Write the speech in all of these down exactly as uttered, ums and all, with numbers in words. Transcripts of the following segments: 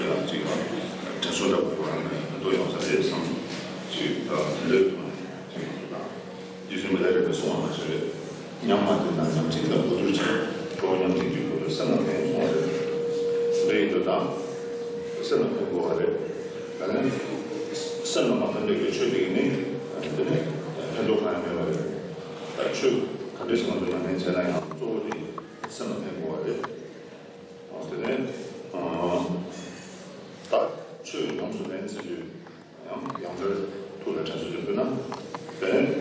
ཡང་ཅིག་དྲན་གསོ་འདྲ་པོ་ཡོང་ཡང་ཕན་ཐོགས་ཡོང་ས་རེད་བསམ། ཅིག་དེ་འདྲའི་ཐོག་ནས་ཅིག་ཡང་ཅིག་རྒྱུ་མཚན་མི་འདྲ་རེ་རེ་གསུངས་པ་མ་ཟད་རེད། ཉམས་མ་བདེ་ན་ཉམས་ཚིག་ལ་གོ་བསྡུར་བྱེད། གཙོ་བོ་ཉམས་ཚིག་གི་གོ་བསྡུར་སེམས་ལ་ཕན་གསུངས་པ་རེད། འདི་ཡིན་དུས་ད་སེམས་ལ་ཕན་དགོས་པ་རེད། ད་ནི་སེམས་ལ་མ་ཕན་པའི་གི་ཆོས་དེ་ཡིན་ནི་དེ་ནི་ཕན་ཐོགས་གང་ཡང་མེད་པ་རེད། ད་ཆོས་ག་འདྲ་ཞིག་ང་ཚོ་ཉམས་ལེན་བྱས་ན་ཡང་གཙོ་བོ་དེ་སེམས་ལ་ཕན་དགོས་པ་རེད། དེ་ནས་ད་ཆོས་ཡོངས་སུ་ལེན་ཟེར་དུས་ཡང་ཡང་བསྐྱར་ཐུགས་ལ་དྲན་གསོ་ཞུ་དགོས་ན། དེ་ནས་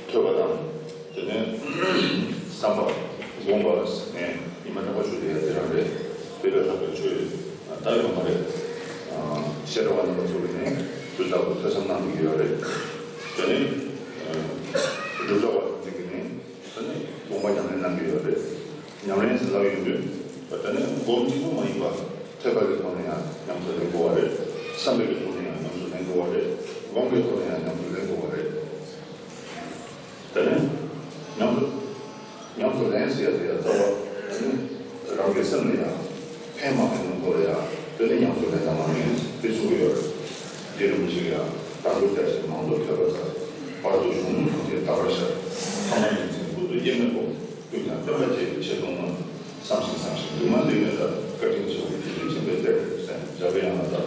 ཐོས་པ་དང་། དེ་ནས་བསམ་པ་སྒོམ་པ་ཟེར་ནས་ཉི་མ་གྲངས་པ་ཞུ་དེ་ཡང་དེ་རང་རེད། དེ་ལས་ལྷག་པའི་ཆོས་ད་ཡོད་མ་རེད། བཤད་གྲྭ་བ་རྣམ་པ་ཚོ་གིས་ནི་དུས་རྟག་ཏུ་ཐོས་བསམ་གནང་གི་ཡོད་རེད། དེ་ནས་སྒྲུབ་གྲྭ་བ་ཐམས་ཅད་ཀྱིས་ནི་ད་ནི་དགོངས་པ་ཉམས་ལེན་གནང་གི་ཡོད་རེད། ཉམས་ལེན་ཟེར་ལབ་ཡོང་དུས་ད་ནི་སྒོམ་གཅིག་པུ་མ་ཡིན་པ་ཐོས་པ་གི་ཐོག་ནས་ཡང་ཉམས་སུ་ལེན་དགོས་པ་རེད། བསམ་པའི་གི་ཐོག་ནས་ཡང་ཉམས་སུ་ལེན་དགོས་པ་རེད། སྒོམ་གྱི་ཐོག་ནས་ཡང་ཉམས་སུ་ལེན་དགོས་པ་རེད། དེ་ནས་ཉམས་སུ་ཉམས་སུ་ལེན་ཟེར་ཡ་དེ་ཡང་རྩ་བ་དེ་ནི་རང་གི་སེམས་ལ་ཡང་ཕན་མ་ཕན་ནི་སྐོར་ལ་ཡང་དེ་ནི་ཉམས་སུ་ལེན་ན་མ་ཡིན་དེ་གསུང་གི་ཡོད་རེད། རྗེ་རིན་པོ་ཆེ་ཡང་དང་པོ་རྒྱ་ཆེར་མང་དུ་ཐོས་པ་དང་། བར་དུ་གཞུང་ལུགས་ཐམས་ཅད་དག་པར་ཤར། ཐ་མ་ཉིན་མཚན་ཀུན་ཏུ་དབྱེར་མེད་སྒོམ། ཀུན་ཀྱང་སྟོན་པ་བཅས་ཀྱི་ཆེ་མཐོང་རྣམས། བསམ་ཞིང་བསམ་ཞིང་འདུན་མ་ལུས་མེད་ལ། བཀའ་དྲིན་ཆེ་བའི་རྗེ་བཙུན་མཆོད་པའི་གཏེར། ཟེར་འཇམ་པའི་དབྱངས་ལ་ད་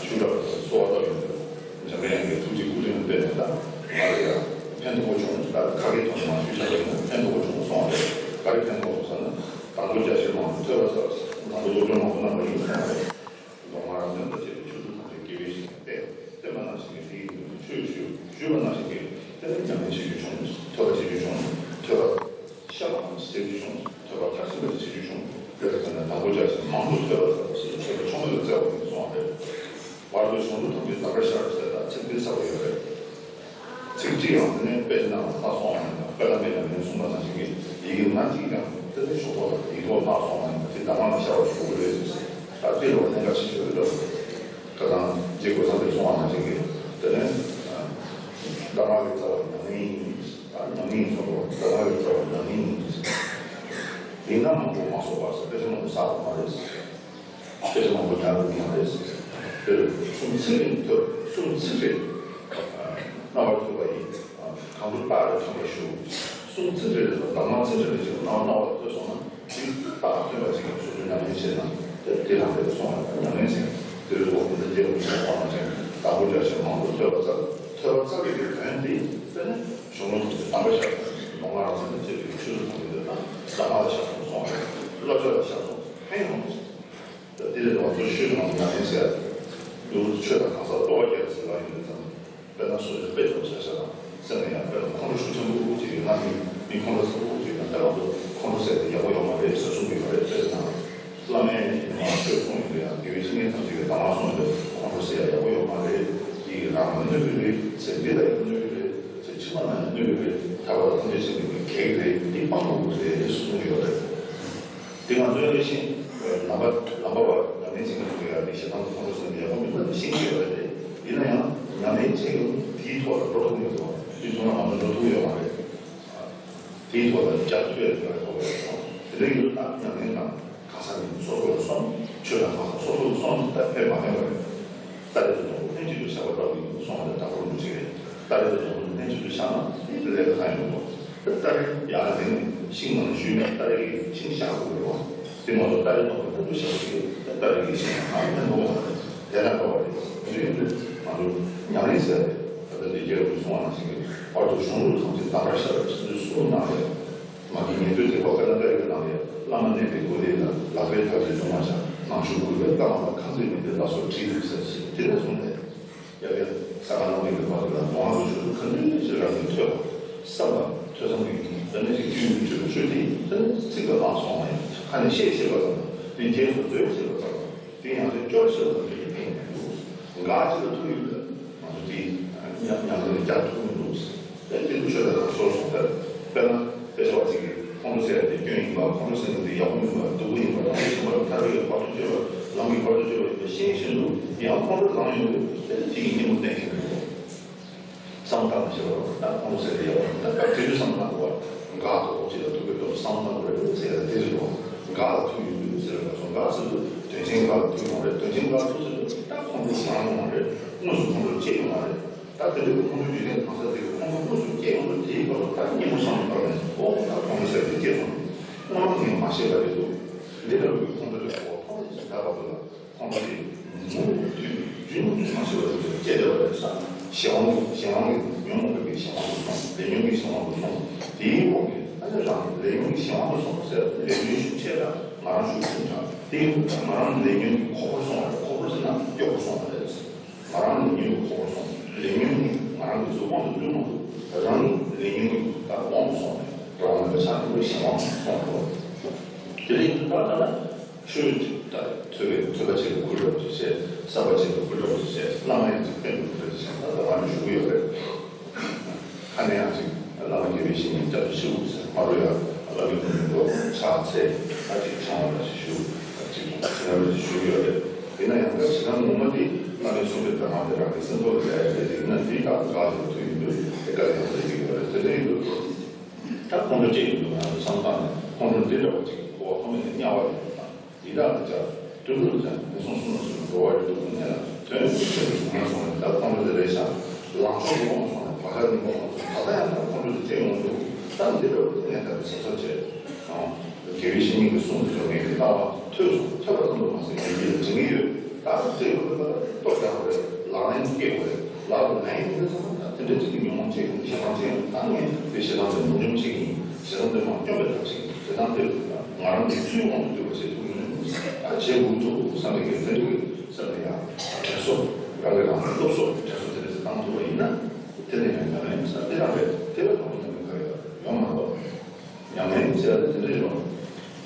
ཆོས་གྲགས་པ་གསོལ་བ་བཏབ་ཡོད་འདུག་འཇམ་པའི་དབྱངས་ཀྱི་ཐུགས་རྗེ་སྐུ་དྲིན་དཔེར་ན་ད་ང་ལ་ཡང་ཕན་ཐོགས་པོ་བྱུང་། ད་ཁ་སྐད་ཐོག་ནས་མ་ཞུས་ཀྱང་ཕན་ཐོགས་པོ་བྱུང་སོང་བ་རེད། ག་རེ་ཕན་ཐོགས་སོང་ཟེར་ན། དང་པོ་རྒྱ་ཆེར་མང་དུ་ཐོས་པ་ཙམ། དང་པོ་སློབ་སྦྱོང་མང་པོ་གནང་བ་ཡིན་སོང་བ་རེད། མདོ་སྔགས་རབ་འབྱམས་དང་བཅས་པའི་ཆོས་ཚུལ་ཐམས་ཅད་དགེ་བའི་བཤེས་གཉེན་བསྟེན། བསྟེན་པ་ནང་བཞིན་གྱི་དེའི་ནང་དུ་ཆོས་ཞུ། ཞུས་པ་ནང་བཞིན་གྱི་དེ་ནི་ཉམས་ལེན་བྱེད་རྒྱུ་བྱུང་། ཐོས་པ་བྱེད་རྒྱུ་བྱུང་། ཐོས་པ་ཤ་བ་ནང་བཞིན་བྱེད་རྒྱུ་བྱུང་། ཐོས་པ་མཐར་ཕྱིན་པ་བྱེད་རྒྱུ་བྱུང་། དེ་ལ་བརྟེན་ནས་དང་པོ་རྒྱ་ཆེར་མང་དུ་ཐོས་པ་ཙམ་ཞེས་ཐོས་པ་ཆུང་ངུ་ལ་བརྩི་བ་ཡིན་གསུངས་པ་རེད། བར་དུ་གཞུང་ལུགས་ཐམས་ཅད་དག་པར་ཤར་ཟེར་ད་ཚིག་འདི་གསལ་པོ་ཡོད་རེད། ཚིག་གཅིག་ཡང་དེ་ནས་དཔེ་ནང་ལྷག་སོང་བ་ཡིན་ན། དཔེ་ལ་མེད་ན་མེད་གསུངས་པ་ནང་བཞིན་གྱི་ཡི་གེ་སྣ་གཅིག་ཀྱང་དེ་ནས་ཞོག་ཐོག་ལ་ཡིག་ཐོག་ལྷག་སོང་བ་ཡིན་ན་དེ་གདམས་ངག་ལ་ཤར་བ་ཞུ་དགོས་རེད་ཟེར། ད་དེ་ལོ་གནད་འགག་ཆེ་ཤོས་རེད་འདུག་ཁ་སང་རྗེ་གོས་བཟང་པོས་གསུངས་པ་ནང་བཞིན་གྱི་དེ་ནས་གདམས་ངག་གི་རྩ་བ་ཉམས་ལེན་ཡིན། ད་ཉམས་ལེན་ཡིན་གསུངས་འདུག་གདམས་ངག་གི་རྩ་བ་ཉམས་ལེན་ཡིན། ཡིན་ན་མང་པོ་མ་གསུངས་པར་ཟེར། དཔེ་ཆ་མང་པོ་བསགས་པ་མ་རེད། དཔེ་ཆ་མང་པོ་རྒྱག་དགོས་ཀྱི་མ་རེད། དེར་གསུང་ཚིག་རེ་ཐོས། གསུང་ཚིག་རེ་རྣ་བར་ཐོས་པ་ཡིན། གང་དུ་རྟགས་རེ་ཐོན་པར་ཞུ། གསུང་ཚིག་རེ་རེ་དང་གདམས་ངག་ཚིག་རེ་རེ་ཞིག་རྣ་བར་རྣ་བར་ཐོས་སོང་ན་དེའི་རྟགས་ཐོན་པ་ཅིག་སོ་སོས་ཉམས་ལེན་བྱས་ན་དེ་དེ་རང་རེད་གསུངས་པ་ཉམས་ལེན་བྱས། དེ་རེ་འོག་ཏུ་རྒྱལ་བ་ཡིན་པ་ནང་བཞིན་དང་པོ་རྒྱ་ཆེར་མང་དུ་ཐོས་པ་ཙམ། ཐོས་པ་ཙམ་གྱི་དོན་དེ་དེ་ནི་གཞུང་ལུགས་ཀྱི་གདམས་པ་ཤར། མདོ་སྔགས་རབ་འབྱམས་དང་བཅས་པའི་ཆོས་ཚུལ་ཐམས་ཅད་དེ་དག་གདམས་ངག་ལ་ཤར་སོང་གསུངས་པ་རེད། བློ་ཆོས་ལ་ཤར་སོང་། ཕན་ཡོང་། དེ་ལས་ང་ཚོ་ཆོས་ཀྱི་ནང་དུ་ཉམས་ལེན་བྱས། ལུགས་ཆོས་དང་གང་ཟག་རྟོགས་པ་རྒྱས་ཟེར་བ་ཡིན་ཙང་། དཔེར་ན་སོ་སོའི་དཔེ་ཆ་བཞག་བཞག་དང་སེམས་ལ་ཡང་དཔེར་ན་ཁོང་ཁྲོ་ཤུགས་ཆེན་པོ་དབུགས་ཅིག་ཡོད་ན་མི་མི་ཁོང་ཁྲོ་ཚ་པོ་དབུགས་ཅིག་ཡོད་ན་དཔེ་ང་ཚོ་ཁོང་ཁྲོ་ཟེར་ཏེ་ཡག་པོ་ཡོད་མ་རེད་ཟེར་གསུང་གི་ཡོད་རེད། དཔེ་ཆ་ནང་བླ་མས་ཡིན་ན་ཆོས་གསུང་ཡོད་ཡང་དགེ་བའི་བཤེས་གཉེན་ཐམས་ཅད་ཀྱིས་གདམས་ངག་གསུངས་ཡོད་རེད། ཁོང་ཁྲོ་ཟེར་ཡ་ཡག་པོ་ཡོད་མ་རེད། འདི་ཡིས་རང་ལ་གནོད་ཀྱི་རེད། ཚེ་འདི་ལ་ཡང་གནོད་ཀྱི་རེད། ཚེ་ཕྱི་མ་ལ་ཡང་གནོད་ཀྱི་རེད། ཐར་པ་དང་ཐམས་ཅད་མཁྱེན་པའི་གེགས་རེད། འདི་སྤང་དགོས་ཀྱི་རེད་ཟེར་གསུང་གི་ཡོད་རེད། དེ་ང་ཚོའི་ཤེས་ལམ་པ་ལམ་པ་བ་ཉམས་ལེན་བྱེད་མཁན་ཚོ་ཡང་དེ་ཞེ་སྡང་དང་ཁོང་ཁྲོ་ཟེར་ནས་ཡག་པོ་མིན་པ་དེ་ཤེས་ཀྱི་ཡོད་རེད་དེ། ཡིན་ན་ཡང་ཉམས་ལེན་བྱེད་ཀྱི་དེའི་ཐོག་ལ་འགྲོ་ཐུབ་ཀྱི་འདུག་དེ་སོང་ན་ང་ཚོ་འགྲོ་ཐུབ་ཀྱི་ཡོད་མ་རེད། དེའི་ཐོག་ལ་རྒྱབ་ཐུབ་ཡ་ཡོད་རེད་ཐོག་ཡོད་སོང་། དེ་འདྲ་ཡིན་དུས་ད་ཉམས་ལེན་དང་གང་ཟག་ནི་སོ་སོ་ལ་སོང་། ཆོས་དང་གང་ཟག་སོ་སོ་ལ་སོང་ད་ཕན་མ་ཕན་པ་རེད། སྟ་རེ་དང་སྡོང་པོ་ལྷན་ཅིག་ཏུ་བཞག་པ་ལྟ་བུ་ཡིན་གསུངས་པ་ལས་ད་ཁོ་རང་འདུག་ཅིག་རེད། སྟ་རེ་དང་སྡོང་པོ་ལྷན་ཅིག་ཏུ་བཞག་ན་དེ་ལས་ཀ་གང་ཡང་མི་འདུག་སྟ་རེ་ཡར་འཛིན་ནས་ཤིང་ནང་བཞུས་ནས་སྟ་རེ་གི་ཤིང་བཞག་དགོས་རེད་བ། དེ་མ་གཏོགས་སྟ་རེ་སྡོང་པོ་ལྷན་དུ་བཞག་པ་ཞིག་སྟ་རེ་གི་ཤིང་ནང་ཕན་ཐོགས་མ་རེད། དེ་ལ་འགྲོ་བ་རེད། དེ་ཡིན་དུས་ང་ཚོ་ཉམས་ལེན་ཟེར་ཏེ་ད་ལྟ་འདི་རྒྱལ་བ་གིས་གསུངས་པ་ནང་བཞིན་གྱི་བར་དུ་གཞུང་ལུགས་ཐམས་ཅད་དག་པར་ཤར་བའི་ཚུལ་གསུངས་གནང་རེད། མ་གི་ཉན་ཐོས་དེ་ཁོ་དཔེར་ན་ཏཱ་རེ་གི་ནང་ལ་བླ་མ་མནན་པའི་སྒོ་དེ་ལ་ལག་པས་ཐག་གིས་བརྡུང་བ་བྱ། ནང་ཆུ་བསྐུར་བས་རྐང་པ་དང་ཁ་འཛིན་མི་བདེ་ལ་སོགས་དྲིས་ཟེར་ཞེས་དེ་ལས་གསུངས་ཏེ། ཡ་གི་ས་ག་ནང་མི་གི་བར་དུ་ལ་མདོ་སྔགས་ཀྱི་ཆོས་སུ་ག་འདྲ་ཞིག་རབ་ཏུ་ཐོས་པ་བསམ་པ་ཐོས་བསམ་གྱི་དེ་ནས་ཅིག་རྒྱུད་ཀྱི་ཆོས་ཆོས་དེ་དེ་ནས་ཚིག་ཏུ་བླངས་སོང་བ་ཡིན། ཁ་ནས་བཤད་ཤེས་པ་ཙམ་དང་དེ་རྗེས་སུ་འདོད་ཤེས་པ་ཙམ་དང་དེ་ཡང་དེ་སྐྱོར་ཤེས་པ་ཙམ་གྱིས་ཕན་མི་འདུག་འགའ་ཅིག་ལ་ཐུག་ཡོད་པས་ང་ཚོ་དེ་ཉམས་ཉམས་ལེན་རྒྱག་ཐུབ་མི་འདུག་དེ་དེ་ཚོ་ཆོས་དང་སོ་སོ་ལྟར། དཔེར་ན་དཔེ་ཆ་བ་ཅིག་གིས་ཁོང་ཁྲོ་ཟེར་ཡ་དེ་སྐྱོན་ཡིན་པ། ཁོང་ཁྲོ་ཟེར་ན་དེ་ཡག་པོ་མིན་པ། སྡུག་པོ་ཡིན་པ། རང་གི་བྱུང་བ་ཐར་པའི་བར་དུ་གཅོད་པ། ལམ་གྱི་བར་དུ་གཅོད་པ་ཡིན་པ་ཤེས་བཞིན་དུ་ཡང་ཁོང་ཁྲོ་ལངས་ཡོང་དུས་དེ་ནི་དེ་གི་གཉེན་པོ་བསྟེན་བཞིན་དུ། བསམ་ བསམ་བཏང་ནས་བཤད་པ་ད་ཁོང་ཚོ་ཟེར་ཏེ་ཡག་པོ་ད་སྐབས་དེ་དུས་བསམ་བཏང་དགོས་པ། འགག་ཐོག་ཅིག་ལ་ཐུག་པའི་སྐབས་སུ་བསམ་བཏང་དགོས་རེད་ཟེར་ཡ་དེ་རེད་དོ། འགག་ལ་ཐུག་ཡོང་དུས་ཟེར་བ་སོང་འགག་ཟེར་དུས་དོན་ཆེན་འགག་ལ་ཐུག་ཡོང་རེད། དོན་ཆེན་འགག་ཐུག་ཟེར་དུས་ད་ཁོང་ཚོ་བཟང་ཡོང་བ་རེད། དངོས་སུ་ཁོང་ཚོ་སྐྱེ་ཡོང་བ་རེད། ད་དེ་འདྲའི་ཁོང་ཚོའི་རྒྱུད་ལྡན་གང་ཟག་དེ་གི་ཁོང་ཚོ་དངོས་སུ་སྐྱེ་ཡོང་དུས་དེའི་སྐབས་སུ་ད་སྙན་མོ་བསམ་བློ་བཏང་ནས་ཨོ་ད་ཁོང་ཚོ་ཟེར་དེ་སྐྱེ་སོང་། སྔོན་མ་ངས་མ་ཤེས་པ་རེད་འདུག་འདི་ལྟ་བུའི་ཁོང་ཚོ་ལ་གོ་ཐོག་ནས་ད་བར་དུ་ལ། ཁོང་ཚོས་མུ་མཐུད་རྒྱུན་མ་ཆད་པར་སྐྱེ་བསྡད་པ་རེད་ས། གཞན་དབང་གཞན་དབང་གི་ཉོན་མོངས་པའི་གཞན་དབང་དུ་སོང་། ལས་ཉོན་གྱི་གཞན་དབང་དུ་སོང་། དེའི་འོག་ནས་ཨ་ཅག་རང་ལས་ཉོན་གྱི་གཞན་དབང་དུ་སོང་ཟེར་ལས་ཉོན་ཤུགས་ཆེ་དྲགས་ང་རང་ཤུགས་ཆུང་དྲགས་དེ་ཡིན་ང་རང་ལས་ཉོན་གྱི་ཁོག་པར་སོང་བ་རེད། ཁོག་པར་ཟེར་ན་གཡོག་པར་སོང་བ་རེད། ང་རང་ལས་ཉོན་གྱི་ཁོག་པར་སོང་། ལས་ཉོན་ནི་ང་རང་གི་གཟུགས་དབང་དུ་བསྡུ་མ་ཐུབ། རང་ལས་ཉོན་གྱི་ད་དབང་དུ་སོང་ནས་རང་ལ་ཆགས་པའི་གཞན་དབང་དུ་སོང་བ་རེད། དེ་ལས་ད་ལྟ་ན། ཆོས་ད་ཐོས་པའི་ཐོས་པ་བྱས་པའི་ཁུར་ལ་བྱས་བསམ་པ་བྱས་པའི་ཁུར་ལ་བྱས་བླ་མ་ཡང་ཅིག་ཕན་ཐོགས་ཐོས་བྱས་ད་ད་ང་ནི་ཞུ་གི་ཡོད་རེད། ཁ་ནས་ཡང་ཅིག་བླ་མ་དགེ་བའི་བཤེས་གཉེན་སྐྱབས་སུ་མཆིའོ་ཟེར་མ་རུ་ཡང་བླ་མའི་སྐུ་མདུན་དུ་ཕྱག་འཚལ་ད་ཅིག་ཆང་བ་ལ་ཞིག་ཞུ་ད་ཅིག་ཚིག་ལ་ཞིག་ཞུ་གི་ཡོད་རེད། ཡིན་ན་ཡང་ད་ཞེ་སྡང་ངོ་མ་དེ་བླ་མའི་གསུངས་པའི་གདམས་ངག་དེ་རང་གི་སེམས་ཐོག་ལ་ཡལ་ཡོད་རེད། ཡིན་ན་དེ་ད་ག་ལ་ཐུག་ཡོད་འདུག་དེ་ག་ལ་ཡང་ཟེར་གི་ཡོད་རེད། དེ་འདྲ་ཡིན་འདུག་ད་ཁོང་ཚོ་སྐྱེ་ཡོང་དུས་ང་ཚོ་བསམ་སྟངས་ནས་ཁོང་ཚོ་འདི་འདྲ་བ་ཅིག་གོ་བ་ཐོག་མེད་ནས་དམྱལ་བ་རེད་དང་ཡི་དྭགས་ཀྱི་ལྕགས་སྤྲུལ་སྐུ་ལ་ཅང་མི་སོང་གསུང་ལ་སོང་འགྲོ་བ་རེད་འདུག་གོ་ནས་ལ་དོན་གྱི་ཆོས་ཀྱི་གཞུང་ལ་སོང་ནས་ད་ཁོང་ཚོ་དེ་རེད་ཤག་ལངས་ཕྱོགས་ཀྱི་དབང་སོང་ནས་བག་ཆགས་ནི་དབང་སོང་ད་ལྟ་ཡང་ད་ཁོང་ཚོ་དེ་སྐྱེ་ཡོང་དུས་ད་འདི་འདྲ་བ་ངས་ད་དེ་གཟབ་གཟབ་བྱས་ཨང་དགེ་བའི་བཤེས་གཉེན་གྱི་གསུང་དུ་ཚོར་ངས་ཀྱི་ལྟ་བ་ཐོས་སོང་ཐོས་པ་ཙམ་དུ་མ་ཟད་ངས་ཡིད་ལ་དྲན་གྱི་ཡོད། ད་ཚེ་ཡོད་པའི་ལ་ལྟོ་རྒྱག་དགོས་རེད། ལག་ལེན་སྐྱེལ་དགོས་རེད། ལག་ཏུ་ལེན་ཡོང་དུས་ཙམ་ལ་དེ་འདྲ་ཅིག་གི་ཉོན་མོངས་ཅིག་ཞེ་སྡང་ཅིག་ཡོང་ད་ངས་དེ་ཞེ་སྡང་དེ་མོ་འཇོམས་བྱེད་ཀྱི་ཡིན། ཞེ་སྡང་དེ་མ་སྐྱོབ་པའི་ཐབས་ཤེས་ཞེ་སྡང་དེ་ང་རང་གི་ཚུལ་དབང་དུ་འདུས་པ་བྱེད་ཐུབ་ཀྱི་མིན། ད་བྱེད་དགོས་ཐུབ་བསམ་པའི་གི་དེ་འདྲ་གི་སེམས་ལ་ཡང་དྲན་གསོ་རང་གི་རང་སློབ་གསོ་དྲན་གསོ་དེ་འདྲ་ཞིག་བཏང་ཐུབ་པ་ཡིན་ན་དེ་ནས་ཡང་ཉམས་ལེན་ས་དེ་རང་རེད། དེ་བས་ལྷག་པའི་ཉམས་ལེན་ག་རེ་ཡང་ཡོང་མ་གཏོགས། ཉམས་ལེན་ཟེར་ཡ་དེ་དེ་འདྲ་ཡིན་ནོ།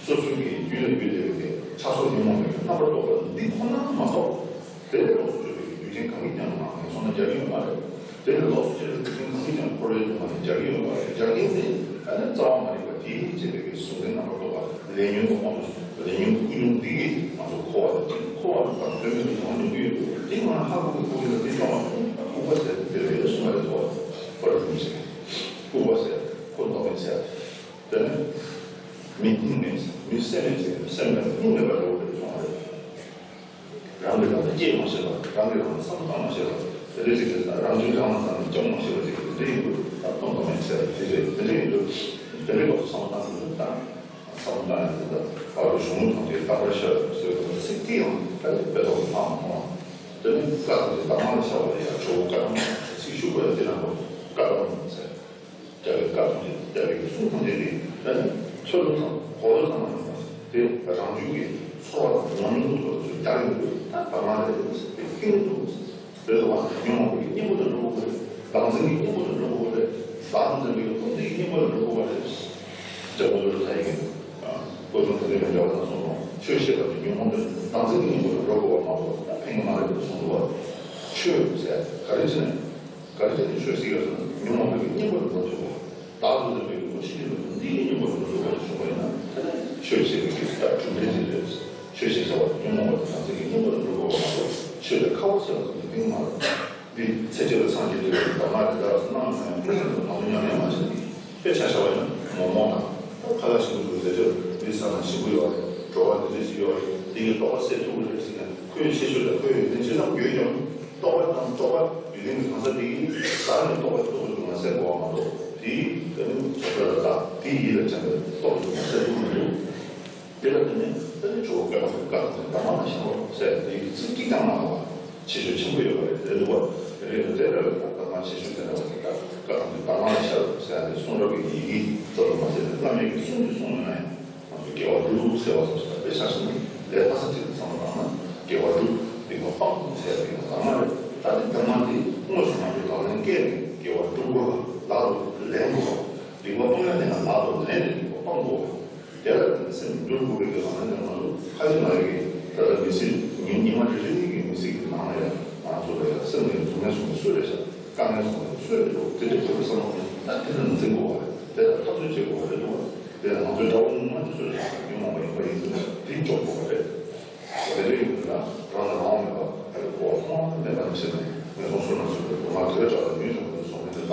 སོ་སོ་གི་རྒྱུད་ལ་རྒྱུད་ལྡན་པའི་ཆགས་སོགས་ཉོན་མོངས་པའི་རྣམ་པར་རྟོག་པ་འདི་ཁོ་ན་མ་གཏོགས། དེ་ལས་ལོགས་སུ་གྱུར་པའི་རྒྱུ་རྐྱེན་གང་གིས་ཀྱང་ང་ཚོ་ན་སྦྱར་གྱི་ཡོད་མ་རེད། དེ་ལས་ལོགས་སུ་གྱུར་པའི་རྒྱུ་རྐྱེན་གང་གིས་ཀྱང་འཁོར་བའི་སྡུག་བསྔལ་ནི་སྦྱར་གྱི་ཡོད་མ་རེད། སྦྱར་གྱི་ཡོད་དེ་ཨ་ནི་རྩ་བ་མ་རིག་པ་དེས་བྱས་པའི་གཟུང་འཛིན་རྣམ་པར་རྟོག་པ་ལས་ཉོན་གྱི་དབང་དུ་ལས་ཉོན་གྱི་ཀུན་སློང་འདི་གིས་ང་ཚོ་འཁོར་བ་དང་འཁོར་བ་དང་བར་དོན་མེད་དུ་མ་མྱོང་གི་ཡོད་དེ་ང་ཧ་གོ་གི་གོ་གི་ལ་དེ་ཅོག་མ་ཐུག་ལྐུགས་པ་ཟེར་དེ་རེད་གསུངས་པ་རེད་དོ། ཁོ་རང་ཞིག་ལྐུགས་པ་ཟེར་ཁོ་མདོ་མེད་ཟེར། དེ་ནི་མི་སྙིང་མེད་མི་སེམས་མེད་ཅེས་སེམས་ལ་སྙིང་མེད་པ་འདྲ་བོ་རེད་སོང་བ་རེད། རང་གིས་རང་ལ་དཔྱད་མ་ཤེས་པ་རང་གིས་རང་ལ་བསམ་བློ་བཏང་མ་ཤེས་པ་དེ་འདྲ་ཞིག་རེད། རང་གིས་རང་ལ་བསམ་བློ་བཅང་མ་ཤེས་པ་ཅིག་དེ་འདྲ་ཡིན་དུས་ད་མཐོང་དང་མེད་ཟེར་དེ་རེད། དེ་འདྲ་ཡིན་དུས་དེ་འདྲའི་སྐབས་སུ་བསམ་བློ་བཏང་དགོས་ད་བསམ་བློ་བཏང་ཡང་དེ་ད་བར་དུ་གཞུང་ལུགས་ཐམས་ཅད་རྟག་པར་ཤར་ཟེར་བའི་ཚིག་དེ་ཡང་ད་ལྟ་དཔེ་ཐོག་ཏུ་མཐོང་མ་མཐོང་བ་དེ་ནི་བཀའ་ཐམས་ཅད་རྟག་མར་ཤར་བ་ལ་ཡང་ཇོ་བོ་བཀའ་ཐམས་ཅད་ཚིག་ཞུགས་པ་ཡང་དེ་ན་གོ་བཀའ་ཐམས་ཅད་ཟེར། རྒྱལ་བའི་བཀའ་ཐམས་ཅད་རྒྱལ་བའི་གསུང་ཐམས་ཅད་དེ་ད་ནི་ཚོད་ལུགས་དང་གོ་ལུགས་ཙམ་མ་ཡིན་པ་དེ་རང་རྒྱུད་ཀྱི་ཚོར་བ་དང་ཉམས་མྱོང་དུ་ཚུར་རྒྱག་ཡོང་དུས་ད་བར་མ་རེད་དེ་ཀུན་ཏུ་རེད་དོ། ཉོན་མོངས་པའི་གཉེན་པོ་དུ་འགྲོ་དགོས་རེད། བདག་འཛིན་གྱི་གཉེན་པོ་དུ་འགྲོ་དགོས་རེད། བདག་འཛིན་པའི་ཀུན་འཛིན་གྱི་གཉེན་པོ་དུ་འགྲོ་དགོས་རེད། འཇམ་མགོན་རྡོ་རྗེ་ལྷ་ཡི་གི་བཀོད་དོན་དེ་འདྲའི་འགྲེལ་པ་དང་གསུངས་ནོ། ཆོས་བཤད་པ་དེ་ཉོན་མོངས་པའི་བདག་འཛིན་གྱི་གཉེན་པོ་དུ་འགྲོ་དགོས་པ་མ་གཏོགས་ད་ཕན་གྱི་མ་རེད་དུ་གསུངས་འདུག་བ། ཆོས་ཟེར་ག་རེ་བྱས་ནས། ག་རེ་བྱས་ནས་ཆོས་ཟེར་ཡོད་ན་ཉོན་མོངས་པའི་གཉེན་པོ་ལ་འགྲོ་ཐུབ་པ། བདག་ཏུ་འཛིན་པའི་ཀུན་ཤེས་ཀྱི་ལུགས་འདི་ཡི་གཉེན་པོ་ལ་འགྲོ་ཐུབ་པ་ཞུ་བ་ཡིན་ན་དེ་ནི་ཆོས་ཟེར་བའི་རྒྱུ་དེ་གྲུབ་འབྲས་ཅིག་རེད། ཆོས་ཞེས་བྱ་བ་དེ་ཉོན་མོངས་པ་དང་བདག་འཛིན་གྱི་གཉེན་པོ་ལ་འགྲོ་དགོས་པ་མ་གཏོགས་ཆོས་དེ་ཁ་བ་ཟེར་བ་ཙམ་གྱིས་ཕན་གྱི་མ་རེད། འདི་ཚེ་གཅིག་ལ་སངས་རྒྱས་ཐུབ་པའི་གདམས་ངག་དེ་དག་སྣང་ནས་ཀུན་སློང་དུ་མ་བཟུང་ཉམས་ལེན་མ་བྱས་ནས་དཔེ་ཆ་བཞག་པ་ཡིན་ན་མོག་མོག་དང་ཁ་ལག་ཞིམ་པོ་ཟེར་དུས་འདི་ཟ་ན་ཞིམ་པོ་ཡོད་རེད། བྲོ་བ་འདི་འདྲ་ཞིག་ཡོད་རེད། འདི་ཡི་རྟོགས་པ་སད་ཐུབ་ཀྱི་རེད་ཟེར་ནས་ཁོས་ཆེ་ཤོས་དང་ཁོས་ཡོན་ཏན་ཇི་ཙམ་ཡོད་ཀྱང་། རྟོགས་པ་དང་རྟོགས་པ་ཡོད་ལྡན་གྱི་གང་ཟག་དེ་ཡིས་ཟ་ནས་རྟོགས་པ་རྟོགས་པའི་སྡུག་བསྔལ་སེལ་དགོས་པ་མ་གཏོགས་དེ་ཡིས་ད་ནི་ཚོགས་པ་ལ་དག་དེ་ཡིད་ལ་བྱས་ནས་རྟོགས་པའི་སྡུག་བསྔལ་སེལ་ཐུབ་མི་འདུག་དེ་ལ་བརྟེན་ནས་ད་ནི་ཇོ་བོ་བཀའ་དང་བཀའ་དང་གདམས་ངག་ལ་ཞེན་པ་ཟེར་དེ་ཡི་ཚིག་གཅིག་ཀྱང་མ་གཏོགས་པ་ཆེ་ཤོས་ཆེན་པོ་ཡོད་པ་རེད། དེ་འདུག་བ་རེད་འདུག་དེ་ལྟ་བུའི་བཀའ་དང་ཆེ་ཤོས་དེ་འདྲ་བ་དེ་དག་བཀའ་དང་གདམས་ངག་ལ་ཞེན་ཟེར་ཡ་དེ་གསུང་རབ་ཀྱི་ཡི་གེ་ཙམ་དུ་མ་ཟད་ནས་བླ་མའི་གི་གསུང་དུ་གསུངས་ཡོད་ན་ཡང་། ང་ཚོ་དགེ་བ་སྒྲུབ་ཟེར་བ་སོགས་ཀྱི་དཔེ་ཆ་བཞག་ནས་ལས་ལྷག་ས་ཅིག་ཏུ་བསམ་བློ་བཏང་ན་དགེ་བ་སྒྲུབ་སྡིག་པ་སྤང་ཟེར་བའི་གདམས་ངག་རེད། ད་དེ་གདམས་ངག་དེ་དངོས་སུ་ང་ཚོས་ལག་ལེན་བཀལ་ནས་དགེ་བ་སྒྲུབ་དགོས་པ། ལག་ཏུ་ལེན་དགོས་པ། སྡིག་པ་སྤང་ཡ་དེ་ན་ལག་ཏུ་ལེན་ནས་སྡིག་པ་སྤང་དགོས་པ། དེ་ལ་བརྟེན་ནས་སེམས་འགྱུར་དགོས་པའི་གི་ལག་ལེན་དེ་ང་ཚོ་ཁ་ཅིག་མ་རེད་གི། ད་ལྟ་མི་ཚེ་ཉིན་ཉི་མ་རེ་རེ་གི་མི་ཚེ་གི་ནང་ལ་ཡང་ང་ཚོ་ལ་ཡང་སེམས་ལ་ཡང་སྡུག་བསྔལ་སོང་ནས་སུ་རེད་ཤག་དཀའ་ངལ་སོང་ནས་སུ་རེད་འགྲོ་དེ་འདྲ་ཐུག་པའི་བསམ་བློ་ད་དེ་ལ་འཛིན་དགོས་པ་རེད། དེ་ལ་འཐབ་རྩོད་བྱེད་དགོས་པ་རེད་འདུག་བ། དེ་ལ་ང་ཚོའི་དགྲ་བོ་ངོ་མ་དེ་སུ་རེད་ཤག་ཉོན་མོངས་པ་ཡིན་པ་ཡིན་དུས་དེ་འཇོག་དགོས་པ་རེད། དེ་འདྲ་ཡིན་དུས་ན་རང་ལ་རང་དབང་མེད་པ་ཨ་ལས་གོ་བ་ཐོག་མར་མེད་པ་ནས་བྱས་ནས་ངན་སོང་བསོད་ནམས་ཟེར་བའི་སྒོ་ང་དེ་འདྲ་དྲག་ཏུ་ཉུང་ཙམ་དུ་སོང་བ་དེ་ད་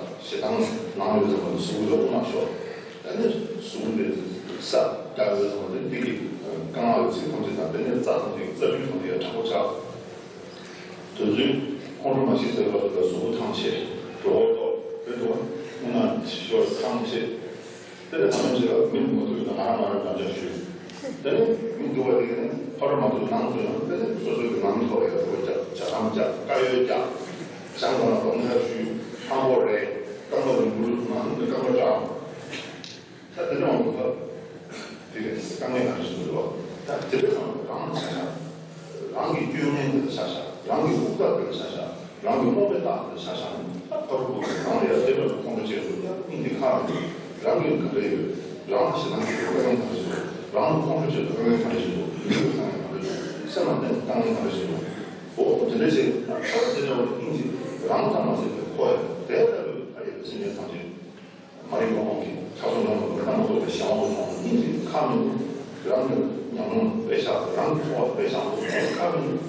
ཞེ་སྡང་ནང་ཡོད་ཙམ་པ་ལ་གཟུགས་ལ་དབུ་མ་ཤོར། དེ་ནས་གཟུགས་འདི་ས་རྒྱ་ཡོད་ཙམ་པ་དེ་འདི་གི་རྐང་ལག་ཚིགས་ཐམས་ཅད་དང་དེ་ནས་རྩ་ཐམས་ཅད་རྩ་རྒྱུས་ཐམས་ཅད་དྲག་པོ་ཆགས། དུས་ཚོད་ཁོང་ཁྲོ་མ་ཞིག་ཟེར་བ་ལ་གཟུགས་པོ་ཐང་ཆད། གྲོད་ཁོག་ལྟོགས། དེ་འདུག་བ། དབུ་མ་ཤོར་ཐང་ཆད། དེ་ལས་ཐང་ཆད་ལ་མི་མ་ཐུབ་ན་ང་རང་ང་རང་དམ་བཅའ་ཞུས། དེ་ནས་མི་འདུག་བ་དེ་ནས་ཁོང་ཁྲོ་མ་ཐུབ་ནང་དུ་ཡང་དེ་ནས་སོ་སོའི་གི་ནང་ཐོག་ལ་ཡང་འགྲོ་རྒྱག་ཇ་ཐམ་རྒྱག་དཀར་ཡོལ་རྒྱག་བྱང་དང་སྡོམ་ལ་ཞུས། ཧང་པོ་རེད། རྐང་པ་རིང་པོ་ནང་དུ་རྐང་པ་བཀྲམ། ད་དེ་འདྲ་འོང་དུས་དེ་གས་དཀའ་ངལ་ག་རེ་བྱུང་འདུག་ད་དེ་བས་ཀྱང་རང་ཆ་ཤ། རང་གི་སྐྱོན་ངན་དེ་ལ་ཆ་ཤ། རང་གི་འུག་རྟགས་དེ་ལ་ཆ་ཤ། རང་གི་རྨོངས་པའི་རྟགས་དེ་ལ་ཆ་ཤ་ནི། ད་ཕ་རུ་པ་གི་རང་ལ་ཡང་དེ་འདྲ་ཁོང་ཁྲོ་བྱེད་དགོས་ཀྱང་སྙིང་རྗེ་ཁ་མི་འདུག་རང་གི་ག་རེ་ཡོད། རང་ལ་ཞེ་སྡང་གི་དཀའ་ངལ་ག་རེ་བྱུང་འདུག་རང་ལ་ཁོང་ཁྲོ་བྱེད་དཀའ་ངལ་ག་རེ་བྱུང་འདུག་ལུས་ཀྱི་དཀའ་ངལ་ག་རེ་བྱུང་འདུག་སེམས་ལ་བརྟེན་དཀའ་ངལ་ག་རེ་བྱུང་འདུག་འོ་དེ་འདྲ་བྱས་ད་ཕར་དེ་འདྲ་བ་སྙིང་རྗེ་རང་ཙམ་མ་ཟད་པའི་ཁོ་ཡང་དེ་ལྟ་བུའི་ད་ཡོད་སེམས་ཅན་ཐམས་ཅད། མ་རིག་པ་དབང་གིས་ཆགས་སོགས་ནང་དུ་རྣམ་པ་རྟོག་པའི་གཞན་དབང་དུ་སོང་བ་སྙིང་རྗེ་ཁ་མི་འདུག་རང་གི་ཉམས་མྱོང་དཔེ་བཞག་རང་གི་ཚོར་བ་དཔེ་བཞག་པོ་ཁ་མི་འདུག་